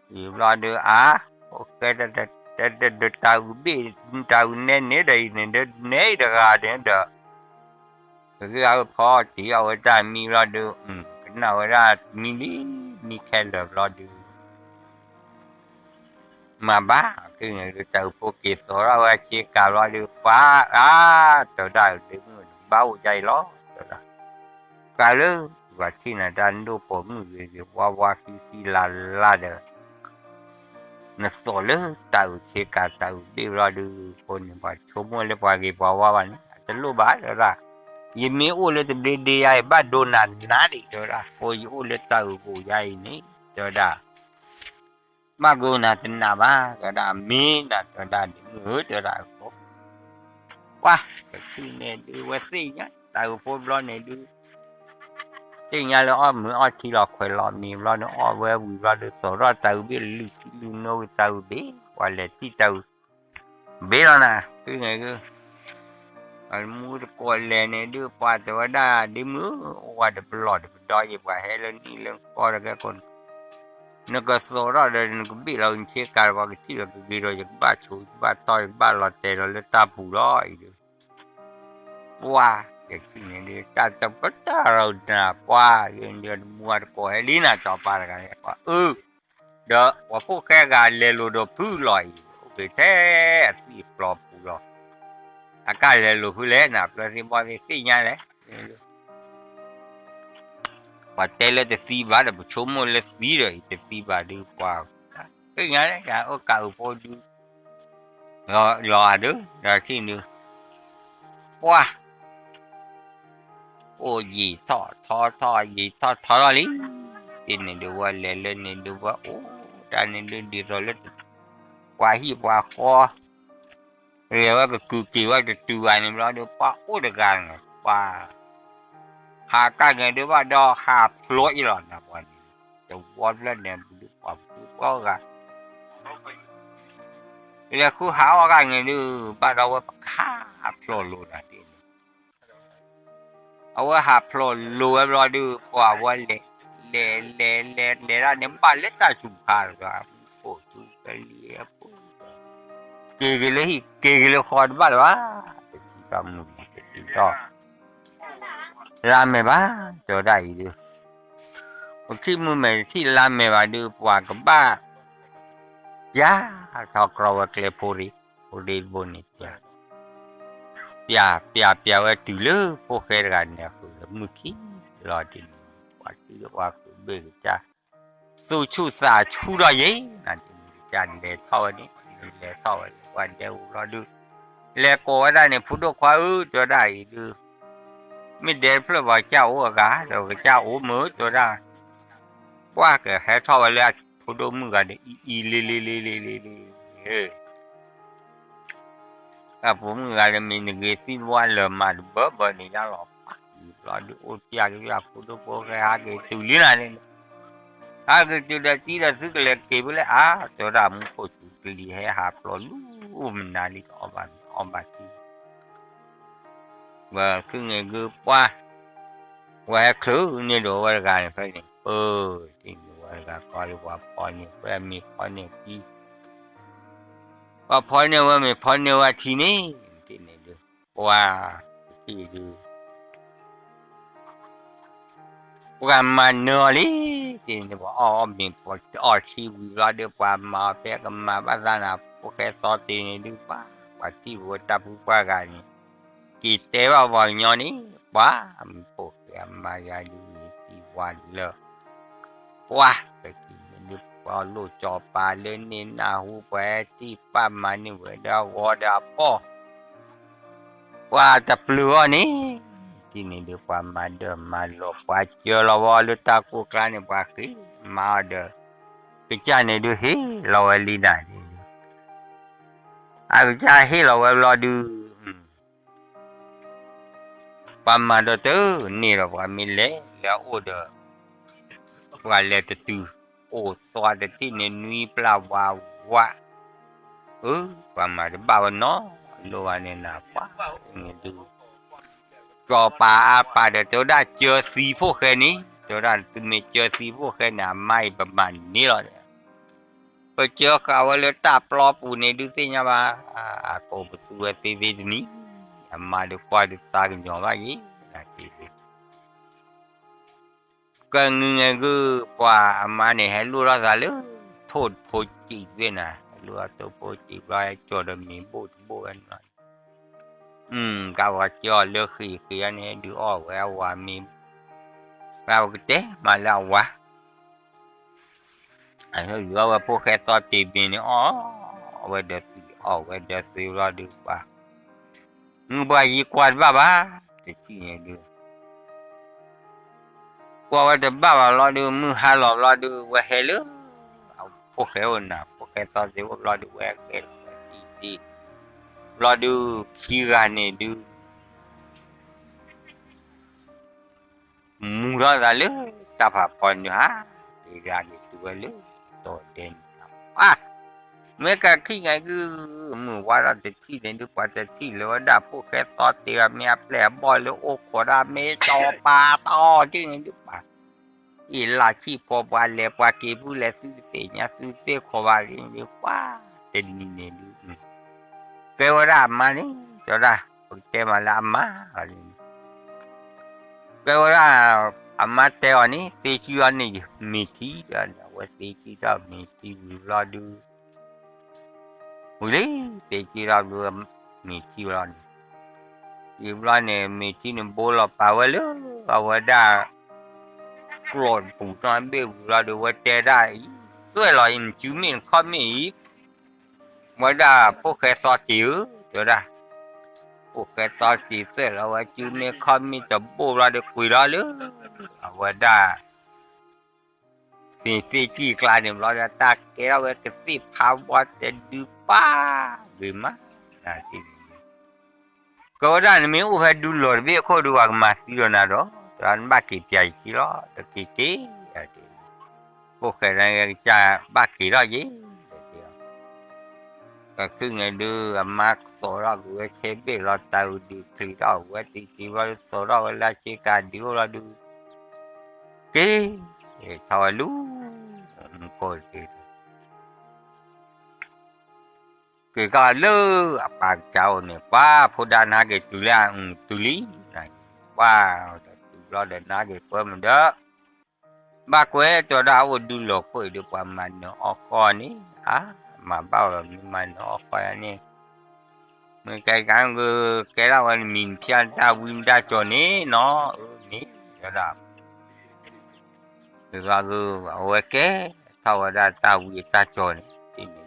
ဂ့ၤဘျီဒုး အါ ဖိၣ်ဃဲ တၢ်အုးဘ့ၣ် တၢ်အုးနဲန့ၣ်ဒီးအံၤန့ၣ်ဒီး နဲအံၤတဂၤန့ၣ်ဒီး ကဂ့ၢ်အဖီတ့ၢ်အီၤဝဲတၢ်မံဘျီဒုး ကနၣ်ဝဲဒၣ်မံလံမံခဲလၢာ်ဘျီဒုး မၤဘၣ် ကန့ၣ်ဒုး တၢ်အုးဖိက့ၤသိးထီၣ်ဝဲဆ့ကၤဘျီဒုး ပှၤ အါ တဲဝဲဒၣ် ဒ့မုၣ် နကဘၣ်အိၣ်ဒ်အံၤလီၤ တဲဝဲဒၣ်, ကးလၢ ပှၤထံၣ်နၤတၢ်ဒိၣ်ပိာ်မုၣ်ဂ့ၤဂ့ၤ ဝါဝါဃံဃံလၤလၤဒီး နသိးလၢတၢ်အုးဆ့ကၤတၢ်အုးဘ့ၣ်ဘျီဒုး အဃိန့ၣ် ပှၤဆိကမိၣ်လၢပှၤဂ့ၤပှၤဝါဘၣ်န့ၣ် အတလိၣ်ဘၣ် တဲဝဲဒၣ်, ယမ့ၢ်အိၣ်လၢတဘျ့ဒ့ယါအံၤ ဘၣ်ဒိနၤနါဒံး တဲဝဲဒၣ်, အဃိယအိၣ်လၢတၢ်အုးပူၤယါအံၤန့ၣ် တဲဝဲဒၣ် ဘၣ်ကနၤတနာ်ဘၣ် တဲဝဲဒၣ်, မ့ၢ်နၤ တဲဝဲဒၣ် ဒ့မုၣ်ဧၢ တဲဝဲဒၣ်, ပှၤ ကဆံၣ်န့ၣ်ဒုး ဝဲသ့ၣ်ညါ တၢ်အုးဖိဘျီန့ၣ်ဒုး သ့ၣ်ညါလၢအီၣ်မုာ်အီၣ်ထံလီၤခွဲးလီၤမ့ၤဘျီန့ၣ် အီၣ်ဝဲဝံၤဘျီဒုး သိးထီၣ်တၢ်အုးဘ့ၣ် လုၢ်ထံလုၢ်နိဝံၤ တၢ်အုးဘ့ၣ် ပှၤလဲၤထံၣ်တၢ်အုး ဘ့ၣ်လီၤနၤ ဃ့န့ၣ်ဒုး မူတကိးလဲၤန့ၣ်ဒုး ပှၤတဲဝဲဒၣ် ဒ့မုၣ်ဧၢ အိၣ်ဝဲတပလီၢ်တပဒီယံၤ ပှၤဟဲလၢနံၣ်လၢကီတကဲကိးန့ၣ် နကသိးထီၣ်ဒီး နကဘ့ၣ်လီၤနဆ့ကၤဒီး ပှၤကထံၣ်ဒီးကဂ့ၤဒီး ယကဘၣ်ဆိး ယကဘၣ်တီၢ် ယကဘၣ်လီၤတဲာ်ဒီးလၢတၢ်ပူၤလီၤအံၤဒုး ပှၤ ယထံၣ်န့ၣ်ဒုး တၢ်တပတၢ်ရီနၤ ပှၤ ယဒုး မူအတကိးဟဲလံနၤ စီၤပၤတဂၤန့ၣ် ပှၤအၢ ဒီးပှၤဖိၣ်ဃဲဂၤလဲၤလိာ်ဒီးဖုလီၤအံၤ အိၣ်က့ၤထဲအသံၣ်ပျီပူၤလီၤ. အကၢ်လဲၤလိာ်ဖုလဲၣ် နပျၢၤသ့ၣ်ဘီၣ်သ့ၣ်သ့ၣ်ညါလဲၣ်. ပှၤတဲလၢတသံဘၣ်ဒီး ပဆိကမိၣ်လၢသံဒီး ယတသံဘၣ်ဒုး ပှၤ သ့ၣ်ညါလဲၣ် ယအိၣ်ကးအုးဖိဒုး လီၤဧါဒုး ဒီးထံၣ်ဒုး ပှၤ အိၣ်ယံာ်ထီၣ်ထီထီၣ် ယံာ်ထီၣ်ထီထီၣ်လံ. တ့ၢ်န့ၣ်ဒုး ဝဲလဲၤလၢန့ၣ်ဒုး ဝဲအိၣ်တၢ်န့ၣ်ဒုး ဒ်သိးလၢ ပှၤဟံၣ်ပှၤဃီ လဲၤဝဲကကုၤက့ၤဝဲတတုၤဘၣ်န့ၣ်ဘျီဒုး ပှၤအိၣ်တဂၤန့ၣ် ပှၤ ဟးကၢ်န့ၣ်ဒုးဘၣ်ဒီး ဟးဖျိးအံၤလီၤနၤ ပှၤန့ၣ် တဝီဖျၢၣ်န့ၣ်ဒုး ပှၤဖုပှၤဂၤ လဲၤဃုဟးအီၣ်ဂၤန့ၣ်ဒုး ဘၣ်ဒီးဝဲပခးဖျိးလိာ်နၤတ့ၢ်န့ၣ် အဝဲဟးဖျိးလိာ်ဝဲဘျီဒုး ပှၤဝဲလဲၤ လဲၤလဲၤလဲၤလဲၤဒၣ်န့ၣ် ဘၣ်လၢတၢ်စူၤခါလီၤ မူခိၣ်စူၤကလံၤအပူၤ က့ၤက့ၤလၢဟံၣ်က့ၤက့ၤလၢဃီတဘၣ်လၢၤဘၣ် တထံၣ်ထီၣ်မုၢ်နံၤတထံၣ်ထီၣ် လါမဲာ်ဘၣ် တဲဝဲဒၣ်အံၤဒုး ပထံၣ်မုၢ်မဲာ်တထံၣ်လါမဲာ်ဘၣ်ဒုး ပှၤကဘၣ် ပျၢ်ထီၣ်ကြီဝဲကျဲဖိရ့ ဖိရ့တဘိန့ၣ် ပျၢ် ပျၢ်ပျၢ်ပျၢ်ဝဲတုၤလၢဖိၣ်ဃဲတဂၤန့ၣ် အဃုာ်ဒီးမုၢ်ခံလီၤတ့ၢ်န့ၣ် ပှၤထံၣ်လၢပှၤဃုာ်ဘ့ၣ်ကစၢ် သူၣ်ဆူၣ်သးဆူၣ်ထီၣ်ယဲၢ် နၤတ့ၢ်န့ၣ် ကစၢ်လဲၤထီၣ်ဝဲန့ၣ် လဲၤထီၣ်ဝဲလၢပှၤဒဲအိၣ် ဘျီဒုး လဲၤကိးဝဲဒၣ်န့ၣ် ဖိဒိၣ်ခွါဧၢ တဲဝဲဒၣ်အံၤဒုး မ့ၢ်ဒဲတဖျၢၣ်ပှၤကစၢ်အိၣ်အဂၤ ဒီးကစၢ်အိၣ်မုာ် တဲဝဲဒၣ် ပှၤကဟဲထီၣ်ဝဲလၢအဖိဒိၣ်မုၣ်ဂၤဒီး အံၤအံၤလံလံလံလံလံလံ အဖိမုၣ်ဂၤဒီး မ့ၢ်နဂ့ၤသံဘၣ်လၢၤမးတဘၢဘၢန့ၣ်ညါလီၤ ဘျီဒုးအိၣ်ပျၢ်က့ၤ အဖိဒိၣ်ဖိၣ်ဃဲဟးက့ၤတုၤလံနၤန့ၣ် ဟးက့ၤတုၤဒီး တံၤဒီးသုကလဲၤက့ၤဖဲလဲၣ် အါ တဲဝဲဒၣ် မူခိၣ်စူၤကလံၤဟဲဟးဖျိးလူၤမနၤလံ ကအီၣ်ဘၣ်မ့ၤအီၣ်ဘၣ်ထံ ဝဲခုန့ၣ်ဒုးပှၤ ဝဲဟဲချုးန့ၢ်ဒီးဝဲတဂၤန့ၣ်ဖဲန့ၣ် ပၢ် တ့ၢ်န့ၣ် ပှၤတဂၤကိးလၢပှၤဖီန့ၢ် ဝဲမ့ၢ်ဖီန့ၢ်ခံ ပှၤဖီန့ၢ်ဝဲမ့ၢ်ဖီန့ၢ်ဝဲထံန့ၣ် တထံၣ်န့ၣ်ဒုး ပှၤ တထံၣ်ဒုး ပှၤမၤနၢၤအီၤလံ တထံၣ်န့ၣ် ပှၤအီၣ်အီၣ်မ့ၤ ပှၤအီၣ်ထံဝံၤဘျီဒီး ပှၤမၤအီၤဖဲကမၤဘၣ်သးနၤ ဖိၣ်ဃဲသီတ့ၢ်န့ၣ်ဒုး ပှၤ ပှၤထံၣ်ဝဲတၢ်ဖုပှၢ်ဂၤန့ၣ် က့ၤတဲဘၣ်ပှၤကညီန့ၣ် ပှၤမ့ၢ်ဖိၣ်ဃဲအမါယၤဒုး မ့ၢ်သံဝါလၢ ပှၤ ပက့ၤန့ၣ်ဒုး ပှၤလိၣ်ကၠီၤပၤလၢန့ၢ်နၢ်ဟူ ပှၤဟဲထံၣ်ပၢ်မၤန့ၢ်ဝဲဒီးအဂီၤဒီးအပီၢ် ပှၤတပျုာ်အီၤန့ၣ် တထံၣ်န့ၣ်ဒုး ပှၤမၤဒၢၣ်မၤလီၤ ပှၤစၢလီၤဝဲလၢတၢ်ကိၢ်ကျါန့ၣ် ပှၤဃ့မၤအီၤဒီး ကစၢ်န့ၣ်ဒုးဟ့ၣ်လီၤဝဲလံနၤန့ၣ်ဒုး အကစၢ်ဟ့ၣ်လီၤဝဲဘျီဒုး ပှၤမၤဒီးတန့ၢ်ဒီး ပှၤမ့ၢ်လဲၤလၢအအိၣ်ဒီး ပှၤလဲၤတတုၤ အိၣ်သွါတထံၣ်န့ၣ် နွံပျၢ်ဝးဝး အၢ ပှၤမၤတဘၣ်ဝဲနီတလိၣ်ဘၣ်န့ၣ်နၤ ပှၤန့ၣ်ဒုး ကၠီၤပၤအါပၤဒီး တဲဝဲဒၣ်စၢသံဖိၣ်ဃဲန့ၣ် တဲဝဲဒၣ်သုမ့ၢ်စၢသံဖိၣ်ဃဲန့ၣ် အမါအံၤပမၤန့ၢ်လီၤ ပစၢဃာ်ဝဲလၢတၢ်ပျီပူၤန့ၣ် ဒုးသ့ၣ်ညါဘၣ် အကိးပသူဝဲသ့သ့တနံၤ အမါဒုးကွၢ်ဒုးသးကညီၤဘၣ်ယံၤ ကနံၤန့ၣ်ဒုး ပှၤအမါန့ၣ် ဟဲလိၣ်ထီၣ်သးလၢ ထိၣ်ဖိစံးတဘ့ၣ်နၤ ဟဲလိၣ်ထီၣ်ထိၣ်ဖိစံးဘျီ ဟဲကၠီၤဒီးမ့ၤဘိၣ်တဘိၣ်ဝဲန့ၣ်လီၤ ကးပှၤကၠီၤလၢဃံၤဃံၤအန့ၣ် ဒုးအီၣ်ဝဲအဝၤမ့ၤ ပှၤကတဲမၤလၢအဝၤ အဝဲဖိၣ်ဃဲသီတ့ၢ်မ့ၤန့ၣ် အီၣ်ဝဲဒီးသံး အီၣ်ဝဲဒီးသံးဘျီဒုးပှၤ မုၢ်ပှၤယံၤကွၢ်တဘၣ်ဘၣ် တထံၣ်န့ၣ်ဒုး ကွၢ်ဝဲတဘၣ်ဘၣ်ဘျီဒုး မုၢ်ဟါလီၤဘျီဒုး ဝဲဟဲလၢ အဖိၣ်ဃဲအိၣ်နၤ ဖိၣ်ဃဲသီတ့ၢ်အိၣ်ဘျီဒုး ဝဲဟဲလီၤဝဲတံၢ်တံၢ် ဘျီဒုး ခံဂၤန့ၣ်ဒုး မူထီၣ်သးလၢတၢ်ဖးဖီန့ၣ်ဧါ, က့ၤဂၤက့ၤတုၤဝဲလၢတီၤဒဲးန့ၣ်, ပၢ်, မ့ၢ်ကခံဂၤဒုး, မုၢ်ဝါထီၣ်တထံၣ်န့ၣ်ဒုး ပှၤတထံၣ်လၢၤဝဲဒၣ် ဖိၣ်ဃဲသီတ့ၢ်အမ့ၢ်အပျဲၢ်အဘီၣ်လၢအိၣ်ခိးဒၣ်မ့ၢ်ကၠီၤပၤတီၢ်တ့ၢ်န့ၣ်ဒုး ပှၤ အ့ၣ်လၢဆံၣ်ဖိပှၤလဲၤပှၤက့ၤဖုလဲၤသုတသ့ၣ်ညါသုသ့ၣ်ခိးဘၣ်လံန့ၣ်ဒုး ပှၤတနံၤန့ၣ်ဒုး ကဲဝဲဒၣ်အမါန့ၣ် တဲဝဲဒၣ် ပကတဲမးလၢအမါလီၤန့ၣ် ကဲဝဲဒၣ် အမါတဲအီၤန့ၣ် သ့ကံၢ်အီၤန့ၣ် မ့ၤထံဒီး အဝဲသ့ကံၢ်ထီၣ်မ့ၤထံဝံၤဘျီဒုး ဝံၤလံ သ့ကံၢ်ထီၣ်ဘျီ မ့ၤထံဝံၤလီၤန့ၣ် ဝံၤဘျီန့ၣ် မ့ၤထံန့ၣ်ဘိလီၤပာ်ဝဲလၢ အဝဲဒၣ် ကျိးပူၤတဘ့ၣ်ဝံၤဘျီဒုး ဝဲတဲဒၣ်အံၤ သွဲၣ်လီၤအံၤ နစုမ့ၢ်နခီၣ်မ့ၢ်အံၤ ဝဲဒၣ်ဖိၣ်ဃဲသီတ့ၢ်ဧၢ တဲဝဲဒၣ် ဖိၣ်ဃဲသီတ့ၢ်သွဲၣ်လီၤဝဲ စုမ့ၢ်ခီၣ်မ့ၢ်တဘိၣ်ဘျီဒီး ကွံာ်လီၤလၢ အဝဲဒၣ် သ့ၣ်သ့ၣ်ကံၢ်ကျါန့ၣ်ဘျီဒီး တၢ်ကဲထီၣ်ဝဲကသ့ၣ်ဖးဝါတဒုပၢ် ဂ့ၤမး နၤတ့ၢ်န့ၣ် ကဲဝဲဒၣ်နမ့ၢ်အိၣ်ဖဲဒူလီၢ်တဘ့ၣ်အခိၣ်ဒုး ပှၤကမၤသံလီၤနၤဒီး တၢ်နဘၣ်က့ၤပၠးယခံလီၤ တက့ၤတ့ၢ် ဖိၣ်ဃဲန့ၣ်ကစၢ်ဘၣ်က့ၤထီၣ်ယ့ၣ် ကခုၣ်န့ၣ်ဒုး အမါသိးထီၣ်ကွံာ်ဝဲဆဲဘ့ၣ်လီၤ တၢ်အုးဒုးချံးထီၣ်ဝဲတံၤတံၤဘျီ သိးထီၣ်ဝဲလၢဆ့ကၤဒုးအိၣ်လီၤဒုး က့ၤ ထီၣ်ဝဲလူၤ ကိးတ့ၢ် က့ၤထီၣ်လၢအပၢ်ကစၢ်အိၣ်န့ၣ် ပှၤဖိဒါနဟဲက့ၤတုၤလၢအအုၣ်တုၤလံ ပှၤ တုၤဘျီဒီးနဟဲက့ၤကွဲမုာ်ဒီး ဘၣ်ကွဲးတဲဝဲဒၣ်အိၣ်ဒူလီၢ်ခိၣ်အံၤဒီး ပှၤမၤနၢၤအီၣ်ဃီန့ၣ် အါ မၤဘၣ်ဝဲမ့ၢ်မၤနၢၤအီၣ်ဃီယၤန့ၣ် မ့ၢ်ကဲကါက ကဲဒၣ်ဝဲနမံၤနဖၠၣ်တၢ်ဝံတၢ်ကၠီၤန့ၣ်နီၤ အၢမ့ၢ် တဲဝဲဒၣ် တဲဝဲဒၣ် အဝဲကဲထီၣ်ဝဲဒၣ်တၢ်ဝံတၢ်ကၠီၤန့ၣ် တ့ၢ်န့ၣ်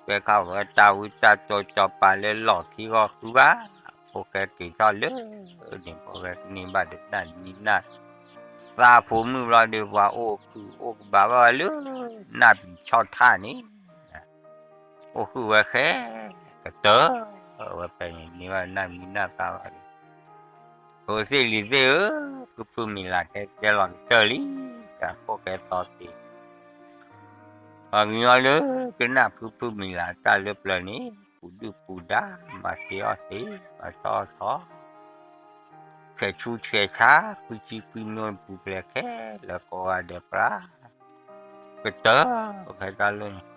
ကဲခီၣ်ဝဲတၢ်ဝံတၢ်ကၠီၤ ကၠီၤပၤလၢလီၢ်ခံဂီၢ်ဃုဘၣ် ဖိၣ်ဃဲက့ၤထီၣ်လၢန့ၣ် ဖိၣ်ဃဲကန့ၢ်ဘၣ်ဒီးနၢ်မံနၢ်သးဖိမုၣ်ဘျီဒီး ပှၤအိၣ်ခုၣ်အိၣ်ကဘၣ်ဘၣ်ဝဲလၢ နၢ်ပံၤဆီၣ်ထၣ်န့ၣ် အိၣ်ဃုာ်ဝဲဃဲ ကတၢၢ် ဝဲဖဲန့ၣ်န့ၢ်ဘၣ်နၢ်မံနၢ်သးဘၣ်လံ ဖိသ့ၣ်လံၤသ့ၣ်ဧၢ ဖုဖုမံၤလၢ်ကဲကဲလီၤကတၢၢ်လံ တၢ်ဖိၣ်ဃဲသီတ့ၢ် ပှၤကညီလၢကနၣ်ဖုဖုမံၤလၢ်တၢ်လၢပျၢၤန့ၣ် ပူၤဒုၣ်ပူၤဒါ မၤသ့အီၣ်သ့ မၤထီၣ်အီၣ်ထီၣ် ဆဲးဆူဆဲးဆါ ကွံဆံကွံမၠိပူၤဖျဲးခဲလၢာ်ကိးဂၤဒဲးပြး ကတၢၢ်ဖဲတၢ်လၢ